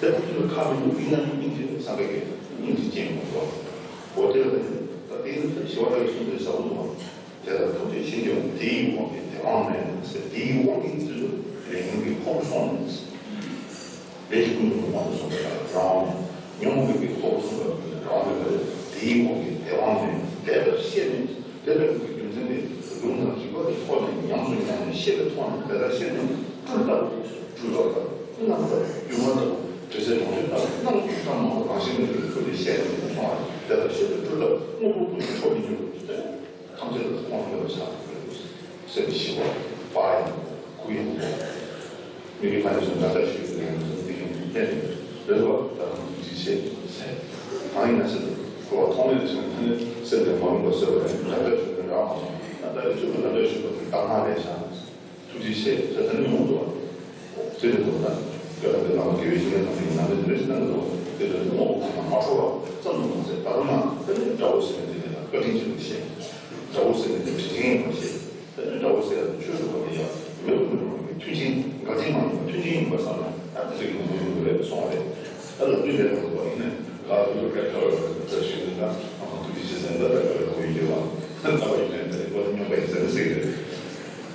དེ་ཁོ་ཚོའི་ཁ་མི་འདུག་ཡིན་ན་ནི་སྙིང་རྗེ་སངས་རྒྱས་ཀྱི་སྙིང་རྗེ་ཅན་མ་གཏོགས། འོ་དེ་ལ་ད་དེ་ནི་ཞི་བ་ལྷ་གིས་གསུངས་པའི་ཟབ་མོ་འདུག་དེ་ལ་ཐམས་ཅད་མཁྱེན་ཀྱང་དེ་ཡི་དབང་གིས་དེ་དབང་མེད་ཟེར། དེ་ཡི་དབང་གིས་ཚུལ་དུ་ལས་ཉོན་གྱི་ཁོང་སོང་ནས། ལས་ཀྱི་ཀུན་རྫོབ་ཀྱི་དབང་དུ་སོང་བའི་རང་དབང་མེད། ཉོན་མོངས་པའི་ཁོག་ཏུ་སོང་བའི་རང་དབང་མེད་པ་རེད། དེའི་དབང་གིས་དེ་དབང་མེད། དེ་ལྟར་ཤེས་ནས་དེ་ལྟ་བུའི་རྒྱུ་མཚན་དེ་ལུང་དང་རིགས་པ་གི་ཐོག་ནས་ཉམས་སུ་མྱོང་ནས་ཤེས་པའི་ཐོག་ནས་དེ་ལྟར་ཤེས་ནས་སྤྲུལ་ལྟ་བུ་སྤྲུལ་པ་དང་སྤྲུལ་སྣང་ལྟ་བུ་སྒྱུ་མ་ལྟ་བུ་དྲི་ཟའི་གྲོང་ཁྱེར་ལྟ་བུ་སྣང་སྟོང་ཙམ་མང་པོ་རང་བཞིན་མེད་པའི་ཚུལ་དུ་ཤེས་ནས་མཐོང་བ་རེད། དེ་ལྟར་ཤེས་པའི་སྤྲུལ་ལྟ་བུ་དངོས་པོ་ཀུན་ཏུ་འཕྲོ་མི་མྱོང་བའི་ཚུལ་དེ། ཐམས་ཅད་ལ་ཁོང་ཁྲོ་ཆགས་པའི་སེམས་ཤི་བ་པ་ཡིན་ཁུ་ཡིན་ཏེ། མི་རིགས་ཕན་ཚུན་ད་ལྟ་ཤི་བའི་ལན་ཚུན་འདི་ཡིན་བསྟན་ཏེ་རེད་བ། ད་ཐུགས་རྗེ་ཆེ་ཟེར། གང་ཡིན་ན་ཟེར་ཁོ་བ་མཐོང་ལེ་ཆུང་ཐུན་སེམས་ལས་མ་རུངས་པ་ཟེར་བ་རེད། ད་ལྟ་ཤི་བའི་རང་མ་སོང་ད་ལྟ་ཡི་ཚུལ་དུ་ད་ལྟ་ཤི་བ་དེ་བཏང་མ་རེད་ཤག་ཐུགས་རྗེ་ཆེ་ཟེར་ད་ནི་ཡོང་འདུག་བ། ཟེར་ཏེ་འདུག་ད། སྐྱོ་ལ་དེ་ལ་དགེ་བའི་བཤེས་གཉེན་ཐམས་ཅད་ཀྱིས་ནམ་འདི་འདྲ་ཞིག་གནང་གི་འདུག་དེ་ལ་དེ་དངོས་པོ་གང་ཡང་མ་འཕྲོ་བ་ཙམ་དུ་མ་ཟད། ད་རུང་ཡང་དེ་ནི་དགྲ་བོ་ཟེར་ནས་དེ་ལ་བཀའ་དྲིན་ཆེན་པོ་བཤད། དགྲ་བོ་ཟེར་ནས་དེ་དྲིན་ཆེན་ཡིན་པ་བཤད། དེ་ནི་དགྲ་བོ་ཟེར་ཡ་དེ་ཆོས་སུ་བབས་ཡ་མི་རུང་མི་རུང་བའི་མཐུན་རྐྱེན་འགལ་རྐྱེན་མ་ཡིན་པ་མཐུན་རྐྱེན་ཡིན་པ་བསམ་ན་ད་དེ་ཚོ་གི་ནང་དོན་ཡོང་གི་རེད་གསུངས་པ་རེད། ད་ལ་དུས་ལས་རང་དུ་བ་ཡིན་ནས་ང་དུས་ལ་སྐད་ཆ་ར་ད་ཞིག་ད་ང་ཐུགས་རྗེ་ཆེ་ཟེར་ད་ད་ག་རེ་ཧོ་ཡིན་རྒྱུ་བ་ད་ད་བ་ཡིན་ནས་ད་རེ་བ་ད་སྙོམས་པ་ཡིན་ཟེར་ཟེར་གི་རེད།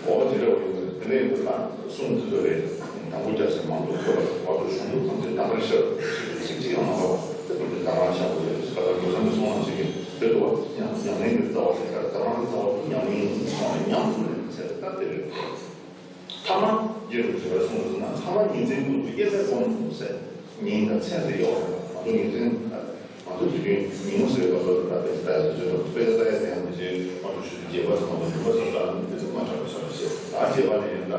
འོ་དེ་འདྲ་བ་ཡོད་རེད། དེ་ནས་ཡོད་ན་གསུང་དེ་ཚོ་རེད། དང་པོ་རྒྱ་ཆེ་མང་དུ་ཐོས་པ་བར་དུ་གཞུང་ལུགས་ཐམས་ཅད་དམ་པར་ཤར་ཞེས་པའི་ཚིག་གཅིག་ཀྱང་མ་ལྷག་པ་དེ་ཀུན་གྱི་དམ་པ་ཤར་བ་ཡོད་ཀ་དག་རྒྱུ་མཚན་དུ་གསུངས་པ་ཞིག་གིས་དེ་ལྟ་བུ་ཉམས་ཉམས་ལེན་གྱི་རྩ་བ་ཞིག་ལྟར་དམ་པའི་རྩ་བ་དེ་ཉམས་ལེན་ཡིན་གསུངས་ནས་ཉམས་སུ་ལེན་པའི་ཚེ་ལྟ་སྟེ་རེད། ཐ་མ་རྒྱས་པར་བརྗོད་པར་གསུངས་པ་ན་ཐ་མ་ཉིན་མཚན་ཀུན་ཏུ་དབྱེར་མེད་སྒོམ་ཟེར། ཉིན་དང་མཚན་ཟེར་ཡོད་རེད། ང་ཚོ་ཉིན་མཚན་ང་ཚོ་དུས་རྒྱུན་ཉིན་མོ་ཟེར་བའི་སྐབས་སུ་ད་དཔེ་ལྟ་ཡ་དེ་ཚོས་དཔེ་ལྟ་ཡ་དེ་ཡང་དེ་བཞིན་ང་ཚོ་ཆུ་ཚོད་བརྒྱད་པ་ཙམ་ང་ཚོ་ཉིན་མོ་ཙམ་ལ་དེ་ཚོ་མ་དྲག་པ་ཆགས་པ་ཞེས་ད་བརྒྱད་པ་ནས་ཡིན་ད།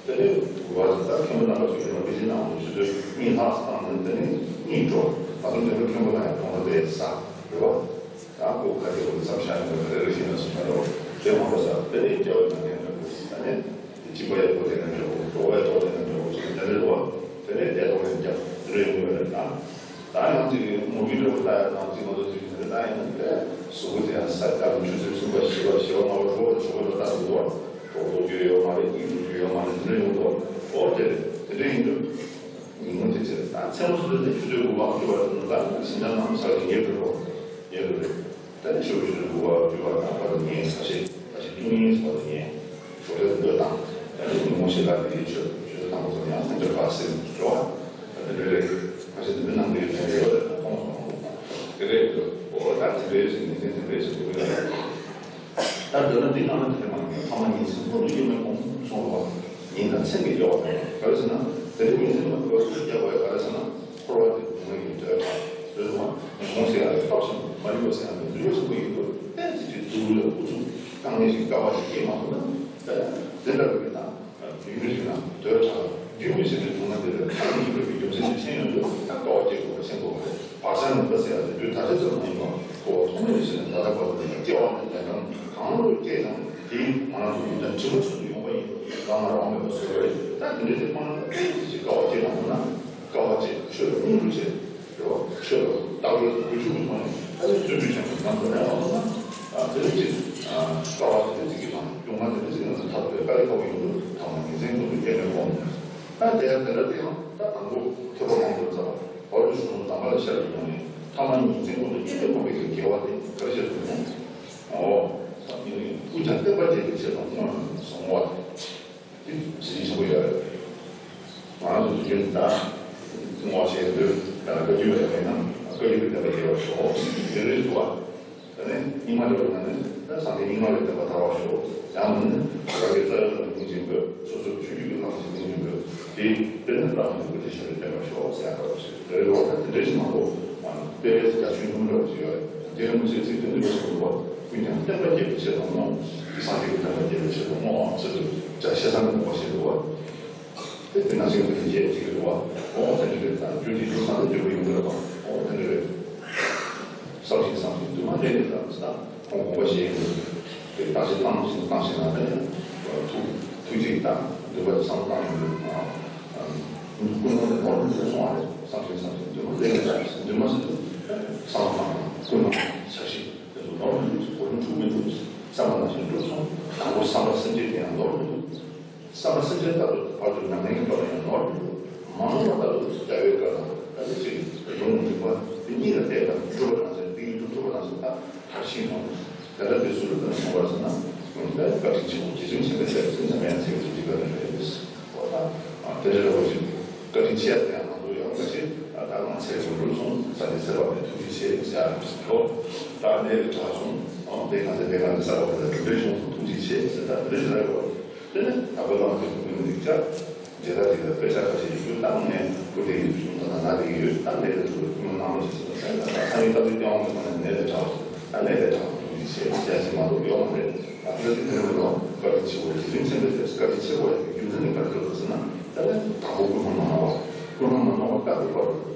དེ་ནས་དགུ་པ་ཟེར་ད་མཁན་པོ་རྣམ་པ་ཚོས་ཀྱང་དཔེ་ཆའི་ནང་དུ་ཆུ་ཚོད་གཉིས་ལྷག་བཏང་ནས་དེ་ནས་གཉིད་འགྲོ། ད་དུང་དེ་ཚོ་མཁན་པོ་དང་ཡང་གོང་ལ་དེ་ཟ་རེད་བ། ད་ཁོ་ཁ་ཆེ་བོ་མཚམས་བཞག་ནས་ག་རེ་རེ་བཞིན་ལ་སོང་ད་རོ་དེ་མ་གཏོགས་ཟ་དེ་ནས་སྐྱེ་བ་དང་ལྡན་པའི་སྐུ་ད་ནས་དེ་གཅིག་པ་ཡག་པོ་དེ་ནས་འགྲོ་འགྲོ་བའི་ཐོག་དེ་ནས་འགྲོ་དེ་ནས་རེད་བ། དེ་ནས་དེ་ཐོག་ནས་རྒྱབ་དེ་རེ་ཡོང་གི་རེད་ད། ད་ཡང་ཅིག་མུ་གེ་འདྲ་བོ་ལྟ་ཡ་དང་ཅིག་མ་གཏོགས་ཅིག་མི་འདུག་ད་ཡང་དེ་གཟུགས་པོ་དེ་ཡང་ས་ལྟ་བུ་ཆུ་ཚོད་གསུམ་པ་བཞི་པ་བཞི་པ་ལྔ་པ་དྲུག་པ་དྲུག་པ་ལ་ལྟ་དགོས་དོ། གྲོགས་པོ་རྒྱུ་ཡོད་མ་རེད། ཡིད་དུ་རྒྱུ་ཡོད་མ་རེད། འདི་འདྲ་ཡོང་དོ། ཨོ་དེ་རེད། དེ་འདྲ་ཡིན་དུས་ཉིན་མོ་དེ་ཚེ་ད་མཚན་མོ་སུ་དེ་ཆུ་ཚོད་དགུ་པ་བཅུ་པ་དེ་ནང་ད་ཕྱི་ཉིན་ནམ་ས་ལ་ཉལ་དགོས་རོགས་ཉལ་དགོས་རེད། ད་ནི་ཆུ་ཚོད་དགུ་པ་བཅུ་པ་ད་བར་དུ་ཉལ་ས་ཞིག་ད་ཞིག་ཏུ་ཉལ་ས་དུ་ཉལ། ཞོགས་ཇ་དེ་འདོད་དང་། ད་ནི་ཉིན་མོ་ཞིག་ལ་དེ་ཡིན་ཆོད་ཆུ་ཚོད་དང་པོ་ཚོ་ཡང་སེམས་ཅན་བར་སེམས་འགྲོ་བ། ད་དེ་འདྲ་རེད། ཁ་ཤས་དེ་འདྲ་ནང་དུ་ཡོད་ཚད་ཡོད་རེད། ད་ཁོང་ཚོ་དེ་རེད་འདུག་ཨོ་ད་དེ་འདྲ་ཡོད་ཚད་ཉིན་མཚན་དེ་འདྲ་ཡོད་ཚད་དུ་ཡོད་རེད། ད་འདོད་ན་འདི་ནང་ན་དེ་མ་ཡིན་ཐ་མ་ཉིན་མཚན་ཀུན་ཏུ་དབྱེར་མེད་སྒོམ་གསུངས་པ། ཉིན་དང་མཚན་གྱི་དབྱེ་བ་དང་ག་རེ་ཟེར་ན། དེ་རིང་ཉིན་མཚན་ལ་གོ་སྐབས་རྒྱག་དགོས་ཡ་ག་རེ་ཟེར་ན། འཁོར་བ་དེ་སྡུག་བསྔལ་གྱི་དོས་དང་དོས་དུ་མ་ཉོན་མོངས་ཟེར་ཡ་རེད། སྟོབས་ཆེན་པོ་མ་རིག་པ་ཟེར་ཡ་རེད། འདུལ་བ་ཆེན་པོ་ཡིན་དུས་ཏན་ཏིག་གི་འདུལ་བའི་ཨུ་ཚུགས་དཀའ་ངལ་ཞིག་དཀའ་བ་ཞིག་སྐྱེས་མ་ཐུབ་ན། དེ་འདྲ་བའི་དང་། རྒྱུ་མི་ཞིག་ན་དོས་དྲག་རྒྱུ་མི་ཞིག་གི་ཐོག་ན་དེ་ལ་ཐག་ཉེ་བའི་རྒྱུ་མཚན་དེ་མཁྱེན་ཡོང་དུས་ད་དཀའ་བ་སྐྱེ་དགོས་པ་མཁྱེན་དགོས་པ་རེད། བག་ཆགས་ངན་པ་ཟེར་ཡ་དེ་དུས་ད་ལྟ་ཙམ་མ་ཡིན་པར་འཁོར་བ་ཐོག་མེད་ནས་བཟུང་ནས་ད་ལྟ་བར་དུ་སྐྱེ་བ་ནས་ལས་སྣང་གང་རུང་སྐྱེས་ཀྱང་དེའི་ང་རང་ཚོ་ཡོན་ཏན་དྲི་མ་ཚུལ་དུ་ཡོང་བ་ཡིན། རང་ང་རང་མེད་པ་བཟོ་བ་རེད། ད་དེ་འདྲའི་དེ་སྤང་བླང་ཏན་ཏིག་ཅིག་དཀའ་བ་སྐྱེས་པ་ཡིན་ན་དཀའ་བ་སྤྱད་ཆོས་ལ་སྙིང་རུས་བྱེད། རེད་བ། ཆོས་ལ་བརྟག་པའི་བསྒྱུར་བཅོས་ཀྱི་ཐོག་ནས་ཨ་ནི་བརྩོན་འགྲུས་ཆེན་པོ་ནམ་དུ་གནས་པ་ལ་ན། དེ་རིང་གི་དཀའ་བ་དེ་རིང་གི་དང་སྐྱོ་མ་དེ་རིང་གི་ང་ཚོ་ཐབས་དེ་དཀའ་ལས་ཁག་པོ་ཡིན་དུས་ཐ་མ་ཉིན་མཚན་ཀུན་ཏུ་དབྱེར་མེད་སྒོམ། ད་དེ་ཡང་དེ་འདྲ་དེ་ཡང་ད་དང་པོ་ཐོས་པ་མང་པོ་བཙལ་བ་བར་དུ་གཞུང་ལུགས་དམ་པ་ལ་ཤར་གྱི་ཡོང་ནས་ཐ་མ་ཉིན་མཚན་ཀུན་ཏུ་དབྱེར་མེད་སྒོམ་པའི་དགེ་བ་དེ་ག་རེ་བྱེད་དུ་མོ། ཨོ། ཀུན་ཀྱང་བསྟན་པ་རྒྱས་པའི་ཕྱིར་དང་སྔོན་བཟུང་བ། དེ་ཇི་ཆེན་པོ་ཡོད་རེད། ང་རང་ཚོ་དུས་རྒྱུན་ད་ངོ་ཤེས་འདོད་ད་ལ་བཀའ་བརྒྱུད་ལ་ཡོད་ན་བཀའ་བརྒྱུད་པའི་བསྟན་པ་རྒྱས་པར་ཤོག་དེ་རེད་འདུག་བ། ད་ནི་རྙིང་མ་འདྲ་བོ་ན་ནི་ད་སངས་རྒྱས་རྙིང་མ་ལ་བསྟན་པ་དར་བར་ཤོག་ཡང་ན་ནི་རང་གི་རྩ་བའི་བླ་མ་སྙིང་རྗེ་དགོས། སོ་སོར་ཆོས་བརྒྱུད་ཀྱི་བླ་མ་ཞིག་སྙིང་རྗེ་དགོས། དེ་དཔེར་ན་བླ་མ་ནི་བུ་ཁྲིད་ཞབས་པད་བརྟན་པར་ཤོག་ཟེར་ཡག་འདྲ་བོ་ཞིག་རེད་འདུག་བ། ད་དེ་འདྲ་ཞིག་མ་གཏོགས་དཔེ་དཔེ་ཟེར་རྒྱ་ཆུའི་སྣུམ་འདྲ་བོ་ཞིག་ཡོད་རེད། རྗེ་རིན་པོ་ཆེའི་ཚིག་དེ་འདི་འདྲ་ཞིག་འདུག་བ། ཀུན་ཀྱང་བསྟན་པ་རྒྱས་པའི་ཕྱིར་དང་བསྔོ། དེ་སངས་རྒྱས་ཀྱི་བསྟན་པ་རྒྱས་པའི་ཕྱིར་དུ་བསྔོ་བའམ་ཚུལ་དུ་བྱ་ཤེས་བཟང་གི་ནུས་པ་ཞིག་འདུག་བ། དེ་དེ་ནང་བཞིན་དུ་རྒྱས་ཅིག་རེད་བ། འོ་དེ་འདྲ་རེད། ད་རྒྱུ་དེ་རྒྱུ་བསམ་ནས་འགྱུར་བ་ཡོང་གི་རེད་བ། འོ་དེ་འདྲ་རེད། བསམ་ཞིང་བསམ་ཞིང་དུ་མ་ལས་ནས་ད་ད་ཁོང་དགོངས་པ་བཞེས་ཡོང་གི་རེད། དེ་བརྟག་དཔྱད་བཏང་ཞིང་བཏང་ཞིང་ན་ད་ཐུགས་ཐུགས་རྗེ་དང་འདུན་པ་བསམ་བཏང་ཡོང་གི་རེད། ཀུན་སློང་དེ་ནོར་འགྲོ་སོང་བ་རེད། བསམ་ཞིང་བསམ་ཞིང་འདུན་མ་ལས་ནས་ད་འདུན་མ་ཟེར་དུས་བསམ་བཏང་ཡང་ཀུན་སློང་ཆགས་ཞེན། དེ་ཚོ་ནོར་མི་འདུག་གོ་རིམ་འཁྲུག་མི་འདུག་བསམ་པ་ནང་བཞིན་འགྲུབ་སོང་། དང་པོ་བསམ་པ་སེམས་བསྐྱེད་དེ་ཡང་ནོར་མི་འདུག་བསམ་པ་སེམས་བསྐྱེད་ལྟར་དུ་བར་དུ་ཉམས་ལེན་གྱི་སྐབས་ལ་ཡང་ནོར་མི་འདུག་མ་ནོར་བ་ལྟར་དུ་བྱ་བའི་སྐབས་དང་ད་ནི་ཅིག་ཡོང་མི་འདུག་པ། དེ་གཉིས་ལ་བལྟས་དང་སྒྲུབ་པ་ནང་བཞིན་དེ་ཡིན་དུ་ཐུབ་པ་ནང་བཞིན་ད་མཐར་ཕྱིན་ཡོང་། དེ་ལྟར་དེ་སུ་ལ་ད་ནི་མཐོང་བར་སོང་ན་ཡོང་ད་བཀའ་དྲིན་ཆེ་བོ་རྗེ་བཙུན་མཁྱེན་པའི་ཚད་ཀྱི་ཚུལ་ཙམ་ཡང་ཚད་ཀྱི་ཚུལ་གཅིག་པ་རེད། འོ་ད་དེ་འདྲ་རེད་བ་ཞིག་བཀའ་དྲིན་ཆེ་ཡ་དེ་ཡང་ང་ཚོ་ཡང་བཀའ་ཆེ་ད་ང་ཚེ་རིང་པོ་སོང་ས་དེ་ཚེ་བ་མེད་ཐུགས་རྗེ་ཆེ་ཟེར་ཡ་རེད་ལོ། ད་གནས་ལས་དྲག་སོང་ཨང་དེ་གང་ཚེ་དེ་གང་ཚེ་ས་བ་དེ་ལ་གྲུབ་འབྲས་བྱུང་སོང་ཐུགས་རྗེ་ཆེ་ཟེར་ད་དེ་འདྲ་ཞིག་རེད་བ། དེ་ནས་ད་བོད་ལ་དེ་ཀུན་རིག་ཆ་རྒྱལ་དར་དེ་ལ་དཔེ་ཆ་ཁ་ཤས་ཡོད་རྒྱུ་བཏང་ནས་བུ་དེ་ཡོད་བྱུང་ད་ན་ན་དེ་ཡོད་ད་གནས་ལས་དྲག་ཀུན་ནང་ལོ་ཞིག་སོང་ད་ད་ད་ཡིན་ད་དུ་སྐྱོང་དེ་མ་ནས་གནས་ལས་དྲག་སོང་། ད་ལས་ཀ་དང་ཐུགས་རྗེ་ཆེ་ཅེས་མ་གཏོགས་ཡོད་མ་རེད། ད་ལྟ་དེ་ནས་ལོ་བཀའ་དྲིན་ཆེ་བོ་རྗེ་བཙུན་མཁྱེན་པའི་ཚེ་བཀའ་དྲིན་ཆེ་བོ་ཡང་རྒྱུ་མཚན་ནི་ག་རེ་ཡོད་ཟེར་ན། ད་ལྟ་དང་པོ་ཀུན་སློང་མ་ནོར་བ། ཀུན་སློང་མ་ནོར་བ་ལྟ་བུ་བར་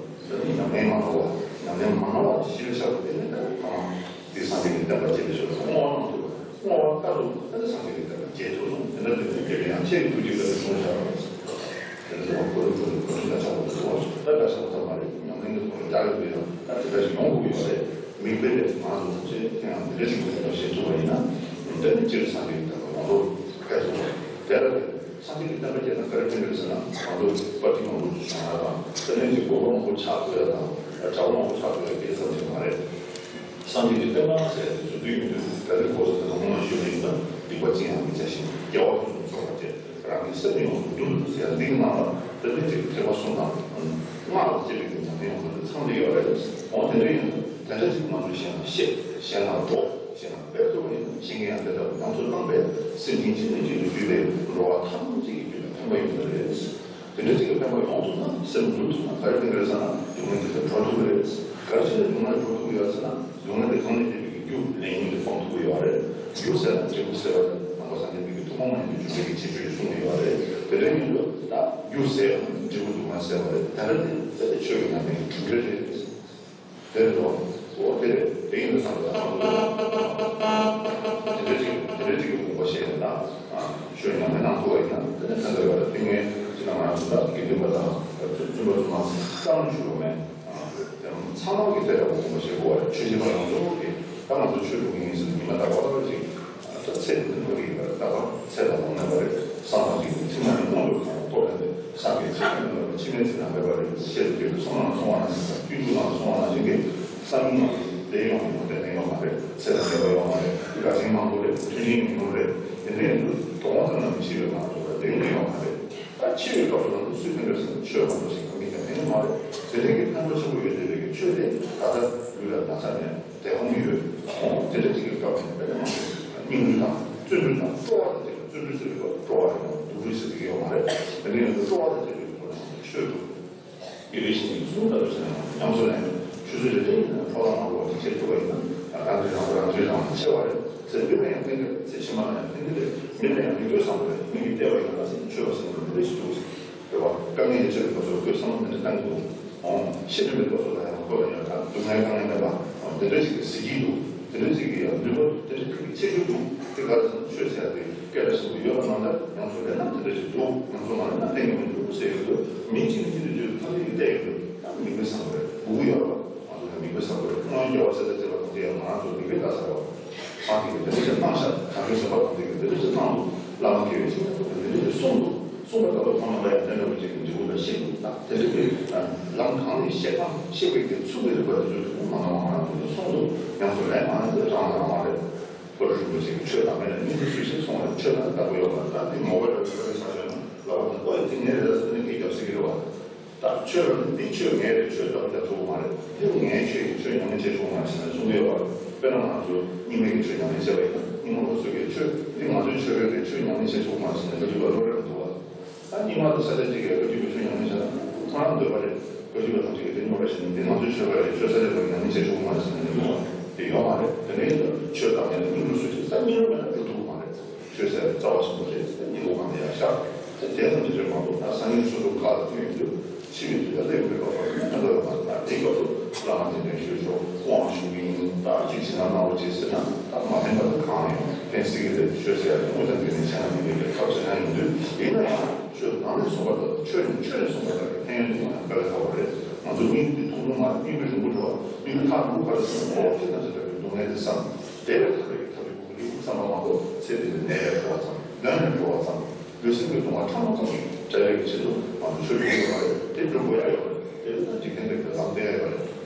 དུ་ད་ནི་ཉམས་ལེན་མ་ནོར་བ། ཉམས་ལེན་མ་ནོར་བ་ཞི་བའི་ཆར་དུ་དེ་ནི་ད་ལྟ་ཐ་མ་དེ་སངས་རྒྱས་ཀྱི་བསྟན་པ་རྒྱས་པའི་ཕྱོགས་སུ་བསྔོ་བ་གནང་ཐུབ་པ། བསྔོ་བ་ལྟ་བུ་ད་ལྟ་སངས་རྒྱས་ཀྱི་བསྟན་པ་རྒྱས་ཐུབ་སོང་། དེ་འདྲ་དེ་ནི་དགེ་བའི་ཡང་ཆེས་ཐུགས་རྗེ་བཀའ་དྲིན་ཆེ་བོ་ཆགས་པ་རེད། ལ་གོ་རིམ་ཁྲོད་དུ་གོ་རིམ་ལ་ཆགས་པ་དེ་ཚོ་ད་འདྲ་ཆགས་པ་ཙམ་མ་རེད། ཉམས་ལེན་གྱི་ཐོག་ལ་རྒྱག་ཡོད་པའི་ཡང་ད་དེ་འདྲ་ཞིག་ཡོང་དགོས་ཀྱི་ཡོད་རེད། མིག་དཔེ་རེད། ང་ཚོ་ཐམས་ཅད་ཐེངས་ཡང་དེ་འདྲ་ཞིག་ཡོད་པ་ཤེས་ཐུབ་པ་ཡིན་ན་དེ་ནི་སྤྱིར་སངས་རྒྱས་ཀྱི་བསྟན་པ་ཡོངས་རྫོགས་འཕེལ་ཐུབ་པ་རེད། དེ་ལ་སངས་རྒྱས་ཀྱི་བསྟན་པ་སྐྱེས་ན་ག་རེ་ཕན་གྱི་རེད་ཟེར་ན། ང་ཚོ་པར་ཊི་མང་པོ་ཞིག་བྱུང་ཡ་དང་། དེ་ནས་ཅིག་དགོན་པ་མང་པོ་ཆགས་ཐུབ་ཡ་དང་། གྲྭ་པ་མང་པོ་ཆགས་ཐུབ་ཡ་དེ་ཙམ་ཞིག་མ་རེད། སངས་རྒྱས་ཀྱི་བསྟན་པ་ཟེར་ཡ་དེ་ཚོ་དུས་ཡུན་དུས་ད་རེས་གོ་ས་དེ་ལ་ངོ་མ་ཞུས་པ་ཡིན་ན་སྡིག་པ་ཅི་ཡང་མི་བྱ་ཞིང་དགེ་བ་ཕུན་སུམ་ཚོགས་པ་སྟེ། རང་གི་སེམས་ཡོངས་སུ་འདུལ་ཟེར་ཡ་འདི་གི་ནང་ལ་དེ་ནས་ཅིག་ཐེག་པ་གསུམ་དང་སྔགས་ལ་བཅས་པའི་གི་ཉམས་ལེན་ཡོངས་སུ་འདུལ་ཚང་བསྡད་ཡོད་རེད། འོ་དེ་འདྲ་ཡིན་ན་དེ་འདྲ་ཅིག་ང་ཚོས་གཞན་ལ་བཤད། གཞན་ལ་སྒྲོག་གཞན་ལ་སྤེལ་ཐུབ་པ་ཡིན་ན་གཞན་གྱིས་ཡང་དེ་ལྟ་བུ་ཉམས་སུ་བླངས་པས་སེམས་ཅན་གཅིག་ནས་གཅིག་ཏུ་བརྒྱུད་པའི་འགྲོ་བ་ཐམས་ཅད་ཀྱི་རྒྱུད་ལ་ཕན་པ་ཡོང་གི་རེད། དེ་འདྲ་ཅིག་གི་ཕན་པ་ཡོང་ཐུབ་ན་སེམས་འདུལ་ཐུབ་ན་ག་རེ་ཕན་གི་རེད་ཟེར་ན་སྡུག་བསྔལ་དེ་ཚོ་གྲོལ་ཐུབ་ཀྱི་རེད། ག་རེ་བྱས་ནས་སྡུག་བསྔལ་གྲོལ་ཐུབ་ཀྱི་ཡོད་ཟེར་ན་སྡུག་བསྔལ་དེ་གང་ནས་སྐྱེས་པའི་རྒྱུ་ལས་ཉོན་དེ་སྤང་ཐུབ་ཀྱི་ཡོད་རེད། རྒྱུ་ཟེར་ན་འབྲས་བུ་ཟེར་བ་དང་ནང་པ་སངས་རྒྱས་པའི་ཐུན་མོང་མ་ཡིན་པའི་འབྱུང་བའི་གི་ཁྱད་ཆོས་ཀྱིས་གསུངས་ཀྱི་ཡོད་རེད། དེ་འདྲ་ཡིན་དུས་ད་རྒྱུ་ཟེར་ཡང་འབྲས་བུ་སྡུག་བསྔལ་ཟེར་བ་རེད། ད་ལྟ་དེ་དེ་ཆོས་ཀྱི་ཉམས་ལེན་གྱི་གྲུབ་འབྲས་རེད། དེ་རེད་དོ། འོ་དེ་རེད། དེ་ཡིན་དུས་ཙམ་ལ་དེ་འདྲ་ཅིག་དེ་འདྲ་ཅིག་གི་དགོངས་པ་བཞེས་ནས་ད་ཆོས་ཉམས་ལེན་གནང་ཐུབ་པ་ཡིན་ན་དེ་ནས་ཕན་ཐོགས་ཡོད་རེད། དེ་ངས་ཅི་ལ་ང་རང་ཚོ་ད་དགེ་འདུན་པ་དང་བཙུན་པ་བཙུན་མ་བསམ་བློ་ཞུ་བ་མེད། ཚང་མ་གི་དེ་འདྲ་བོ་དགོངས་པ་བཞེས་དགོས་པ་རེད། ཆོས་བྱེད་པ་ཡོངས་རྫོགས་ཀྱིས་ད་ང་ཚོ་ཆོས་སྒྲུབ་མཁན་ཡིན་ཟེར་ནས་ཉི་མ་རྟག་པར་ཅིག་ད་ཚེ་འདི་ནི་མ་རིག་པར་རྟག་པར་ཚེ་དང་བླངས་པ་རེད། བསམ་པ་ཅིག་ནི་ཚིག་མ་ནི་དངོས་གྲུབ་གང་ཐོབ་པའི་བསམ་པའི་ཚིག་མ་ནི་མེད་པར་ཕྱི་མའི་ཚིག་དང་མེད་པ་རེད། ཤེས་རབ་ཀྱི་སོང་ལ་སོང་བ་ན་ཟེར་ས་སྤྱོད་འཇུག་ནང་སོང་བ་ན་ཞིག་གི་བསམ་ཡུལ་ནང་དེ་ཡོང་མི་ཡོང་དེ་ཡོང་མ་རེད། ཚེ་དང་ལྡན་པ་ཡོང་མ་རེད། དགའ་ཞེན་མང་པོ་རེད། མཐུན་རྐྱེན་ཉུང་ཉུང་རེད། དེ་འདྲའི་དུས་དོ་དགོང་ཙམ་ན་མི་ཤི་བའི་ངང་དུ་རེད། དེ་ཡོང་མ་རེད། ད་འཆི་བའི་སྐབས་སུ་ང་ཚོ་སུས་ཕན་པའི་སེམས་ཆོས་མང་པོ་ཞིག་གང་གིས་ཀྱང་ཕན་གྱི་མ་རེད། དེ་འདྲའི་གི་ཕན་ཐོགས་ཆེན་པོ་ཡོད་བསྡད་པའི་གི་ཆོས་དེ་ད་ལྟ་ལུས་ལ་ན་ཚ་མེད་དེ་ཧོང་ཡོད། ཧོང་དེ་འདྲ་ཅིག་གི་སྐབས་ནས་དཔེ་མང་པོ་སྙིང་རུས་དང་བརྩོན་འགྲུས་དང་སྤྲོ་བ་དང་བཅས་པའི་བརྩོན་འགྲུས་ཟེར་བའི་སྐབས་སྤྲོ་བ་རེད། སྡུག་རུས་ཟེར་གྱི་ཡོད་མ་རེད། དེ་འདྲའི་ཡོད་དུས་སྤྲོ་བ་དང་བཅས་པའི་ཐོག་ནས་ཆོས་སྒྲུབ། དགེ་བའི་བཤེས་གཉེན་གསུམ་ལྟ་བུ་ཞིག་ནས་ཉམས་སུ་ལེན། ཆུ་ཚོད་རེ་རེ་ཡིན་ན་འཕྲོ་བརླག་མང་པོ་ཞིག་བྱེད་ཐུབ་པ་ཡིན་ན་རང་གིས་རང་རང་གིས་རང་ཆེ་བ་རེད། ཚེ་འདི་ལ་ཡང་ཕན་གྱི་རེད། ཚེ་ཕྱི་མ་ལ་ཡང་ཕན་གྱི་རེད། མི་ལ་ཡང་མི་དགོས་བསམ་གྱི་རེད། མི་གིས་བལྟས་པ་ཡིན་ན་ལ་སེམས་ཆོས་པ་ཟེར་ན་འདི་འདྲ་ཞིག་འདུག་ཟེར། རེད་བ། དཀའ་ངལ་ཡོད་ཚད་ཀྱི་དུས་ཚོད་ཁོས་བསམ་བློ་འདི་འདྲ་བཏང་གི་འདུག་ཨོང་། ཤི་འགྲོ་བའི་དུས་ཚོད་ལ་ཡང་ཁོ་ལ་ཡང་ད་སྡུག་བསྔལ་དཀའ་ངལ་མེད་པ། ཨོང་། དེ་འདྲ་ཞིག་གི་གཟི་བརྗིད་འདུག་དེ་འདྲ་ཞིག་གི་ཡང་ནུས་པ་དེ་འདྲ་ཞིག་གི་ཆེ་རྒྱུ་འདུག་དེ་ག་རེ་ཟེར་ན་ཆོས་ཟེར་ཡ་དེ་སྐད་ལ་ཞིག་ཏུ་ཡོད་པ་ནང་ལྟར་ཉམས་སུ་ལེན་ན་དེ་འདྲ་ཞིག་འདུག་ཉམས་སུ་མ་ལེན་ན་གཏན་གྱི་མི་འདུག་ཟེར་གྱི་འདུག་མི་གཅིག་ནས་གཅིག་ཏུ་བརྗོད་ཐམས་ཅད་ཀྱིས་བལྟས་ཡོད་འདུག་ད་མིག་དཔེ་བཟང་པོ་རེད། སྒུག་གི་ཡོད་རེད་བ། ང་ཚོ་ལ་མིག་དཔེ་བཟང་པོ་རེད། སྔོན་རྒྱལ་བ་ཚེ་དང་བཅས་པ་དང་དེ་ཡང་ང་ཚོ་མིག་དཔེ་ལྟ་ཚར་བ། ཚང་གིས་དེ་འདྲ་ཞིག་གནང་ཤག་གངས་ཅན་སེམས་དཔའ་དང་དེ་གིས་དེ་འདྲ་ཞིག་གནང་འདུག་བླ་མ་དགེ་བའི་བཤེས་གཉེན་ཚོ་གིས་དེ་འདྲ་ཞིག་གསུངས་འདུག་གསུངས་པ་ལྟ་བུ་ཁོང་རྣམ་པ་ཡང་དེ་འདྲ་བོ་ཅིག་གི་འབྲས་བུ་ལ་གཤེགས་འདུག་ད་དེ་འདྲ་གི་ལམ་གང་ནས་གཤེགས་པ་གཤེགས་པའི་གི་ཚུལ་དེ་རིག་པ་དེ་ཚོས་ཁོང་མ་གཏོགས་ང་རང་ཚོ་གསུངས་འདུག་ཡང་སོ་ལན་མང་ཚོས་རང་ལ་རང་མ་རེད། པོ་རུ་རིན་པོ་ཆེ་གི་ཆོས་དང་མེད་ན་སྙིང་པོ་སུ་ཞིག་གསུངས་པ་ཆོས་དང་ལྟ་བུ་ཡོད་པ་ད་དེ་ངོ་བོ་ལ་ཆོས་ལ་ཆ་ཤོད་ན་ལ་བ་དང་ཨོ་ཡ་དེ་ངའི་རེད་ཟེར་ནས་སྐད་རྒྱབ་སྲིད་ཀྱི་རེད་བ། ད་ཆོས་ལ་ནི་འདི་ཆོས་ངའི་རེད་ཆོས་ལྟ་བུ་རྒྱབ་ཐུབ་ཀྱི་མ་རེད། དེ་ངའི་ཆོས་ཀྱི་ཆོས་ཉམས་ལེན་བྱེད་ཆོག་མ་རེད་ཟེར་ནས་གསུང་གི་ཡོད་པ། དཔེར་ན་ང་ཚོ་རྙིང་མའི་གི་ཆོས་ཉམས་ལེན་བྱས་པ་ཡིན་ན་རྙིང་མ་སོ་སོ་གི་ཆོས་འདི་ང་ཚོའི་ཆོས་རེད་དེ་ཆོས་ཉམས་ལེན་བྱེད་ཆོག་མ་རེད་ཟེར་ནས་བཀའ་བརྒྱུད་པ་བློ་རེ་མི་འདུག་བ། ད་རྙིང་མ་དང་ས་སྐྱ་གཅིག་གིས་བཀའ་བརྒྱུད་པའི་ཆོས་ཉམས་ལེན་བྱས་ན་ཁོ་རང་འདོད་པ་རེད། བཀའ་བརྒྱུད་པ་ཐམས་ཅད་ཀྱིས་དེ་ཉོ་རེ་ཞིག་འདི་ང་ཚོའི་ཆོས་པ་རེད་ཆོས་ས་སྐྱ་པ་ཉམས་ལེན་བྱེད་ཆོག་མ་རེད་ཟེར་ནས་ཉོ་བ་དེ་ཡོད་མ་རེད། དེ་འདྲ་ཡིན་ན་ཆོས་དང་ལྡན་ན་སྙིང་རུས་སུ་ཆེ་ས་སྙིང་རུས་མེད་ན་འགྲོ་ཐུབ་མ་རེད། ཆོས་ཟེར་རྩ་བ་ཆེན་པོ་རེད། སྙིང་པོ་གང་ལ་ཡང་བཞག་དེ་དེ་ཙམ་གྱིས་ཆོས་མ་གཏོགས་ད་སང་ཉིན་སོ་སོ་ག་ལ་ཐོན་ཡོང་དུས་ཕྱི་མི་དུས་ད་ལས་མི་འགྲོ་བ་ཕན་ཐོགས་ཡོད་མ་རེད། ད་དེའི་སྐབས་སུ་བླ་མ་དེ་འདྲ་ཞུས་ཆོག་དབང་ཞུ་གི་ཡིན་ད་ཅིག་བྱེད་ན་གནང་རོགས་བྱེད་ཟེར་ན་ད་མ་ཕན་པ་ད་གང་ཡང་ཕན་སྲིད་ཀྱི་རེད། ཆོས་ཟེར་ཡ་དངོས་དང་བརྒྱུད་ནས་བྱས་ན་མི་འགྲིག་པའི་ཐབས་ཟེར་ན་ཡིན་དུས་ཡིན་ན་ཡང་ཆོས་ནང་ནས་གསུངས་པ་ལྟར་ཆོས་ནི་ཆོས་ནས་གསུངས་པ་ལྟར་གྱི་ཕན་ཡོན་དེ་ཡང་དཀའ་ལས་ཁག་པོ་རེད། ང་ཚོ་མིག་འདི་མཐོང་མྱོང་མ་རེད། མིག་དཔེ་རིང་པོ་འགྲོ་བ་མིག་དཔེ་ཐག་རིང་པོ་བར་དུ་སོང་ནས་ཁོ་ཅི་ན་ཅི་འདྲ་བའི་སྡུག་བསྔལ་དེ་བསམ་བདེ་བའི་ཐབས་ལ་ཡི་ཐབས་ཀྱི་གོ་རིམ་བསམ་པ་མ་གཏོགས་ཚེ་འདི་ནས་ནད་ལས་གྲོལ་བ་ཙམ་གདོན་ལས་གྲོལ་བ་ཙམ་ལུས་སེམས་ཀྱི་སྡུག་བསྔལ་ཕྲ་མོ་ཙམ་ཞིག་བྲལ་བའི་ཆེད་དུ་ང་ཚོ་ཆོས་སྒྲུབ་དགོས་པ་རེད། དེ་སྒྲུབ་དགོས་ཡ་ཡོད་རེད། དེ་ལ་འཇིག་རྟེན་པའི་གི་ལམ་བསྟན་ཡ་ཡོད་རེད།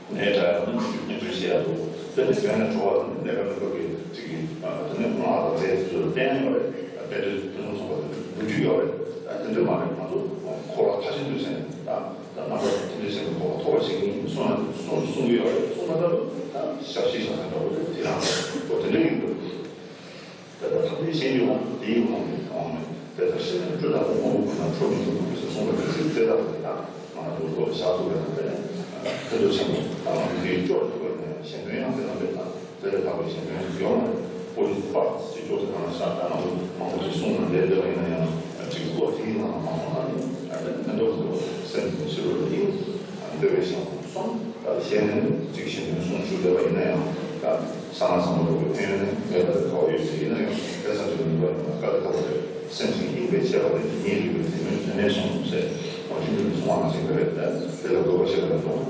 ནད་དྲག་ཡང་ན་མི་རྒྱུ་སྙིང་རུས་བྱེད་ཡ་འདུག་དེ་ནས་གདོན་ལས་གྲོལ་བ་དང་ནད་པ་མི་དགོས་པའི་ཅིག་གིས་དེ་ནས་སྔགས་དང་རྫས་དེ་ཚོ་ལ་བསྟན་ཡ་ཡོད་རེད། དཔེ་དེ་ཚོ་ཚོགས་པ་དེ་འགྲུབ་རྒྱུ་ཡོད་རེད། དེ་འདྲ་མ་རེད། ང་ཚོ་འཁོར་བ་མཐའ་གཞན་དུ་ཟེར་ནས་ད་ད་རྣམ་པ་ཐམས་ཅད་ཟེར་ནས་འཁོར་བ་ཐོག་བ་ཞིག་ཡིན་གསུངས་ན་གསུངས་གསུང་གི་ཡོད་རེད། གསུངས་མ་ཐག་ཏུ་ད་ཞབས་ཕྱི་ཞབས་ཕྱི་འདྲ་བོ་རེད། དེ་རང་འོ་དེ་འདྲ་ཡིན་དགོས། ད་ལྟ་ཐམས་ཅད་གཞན་གྱི་དབང་དུ་དེའི་དབང་དུ་འོང་མེད། དེ་ལྟར་ཤེས་ན་སྤྲོས་དང་དབང་པོ་ཀུན་ལ་ཁྲོ་མི་འཇུག་པ་ཟེར་གསུངས་པ་དེ་ཚིག་དེ་ལྟ་བུ་དེ་དག་ང་ཚོ་བློ་ལ་བཞག་ཐུབ་པའི་ཐབས་ལ་ཕན་ཐོགས་ཆེན་པོ་ད་ང་ཚོ་འདིའི་སྐྱོར་ཐུབ་པ་ཡིན་ན་ཡང་གཞན་དོན་ཡང་དེ་ལ་འབད་དང་དེ་ལས་ལྷག་པའི་གཞན་དོན་ཡོད་མ་རེད། པོ་ཏི་པ་ཅིག་སྐྱོར་དེ་གང་ལ་བཞག་ད་ང་ཚོ་མང་པོ་ཅིག་གསུངས་ན་ལས་འདོད་པ་ཡིན་ན་ཡང་ཅིག་བློ་དེའི་ནང་ལ་མ་སོང་ན་ནི་ཕན་ཐོགས་མི་འདུག་སེམས་ཀྱི་ཕྱི་རོལ་ལ་ཡིན། འདོད་པའི་ཞེན་ཁོག་གསུམ། ད་གཞན་ནས་གཅིག་གཞན་དོན་གསུང་ཞུ་བསྡད་པ་ཡིན་ན་ཡང་། ད་གསང་སྔགས་ཟབ་མོ་སྒྲུབ་པའི་ཕན་ཡོན་ནི་མེད་པར་ག་བ་ཡོད་ཚུལ་ཡིན་ན་ཡང་དེ་ཙམ་གྱིས་ནུས་པ་ཡོད་ན་དཀའ་ལས་ཁག་པོ་རེད། སེམས་ཅན་སྙིང་པོའི་ཆེ་བ་དེ་ཉིད་རིག་པའི་དེ་མིན་ཅན། ནས་སོང་ཟེར། ཁོང་ཆུང་ཆུང་ནས་སོང་བ་ནང་བཞིན་དེ་རེད། དེ་ལ་དགོས་པ་ཞིག་ལ་འགྲོ།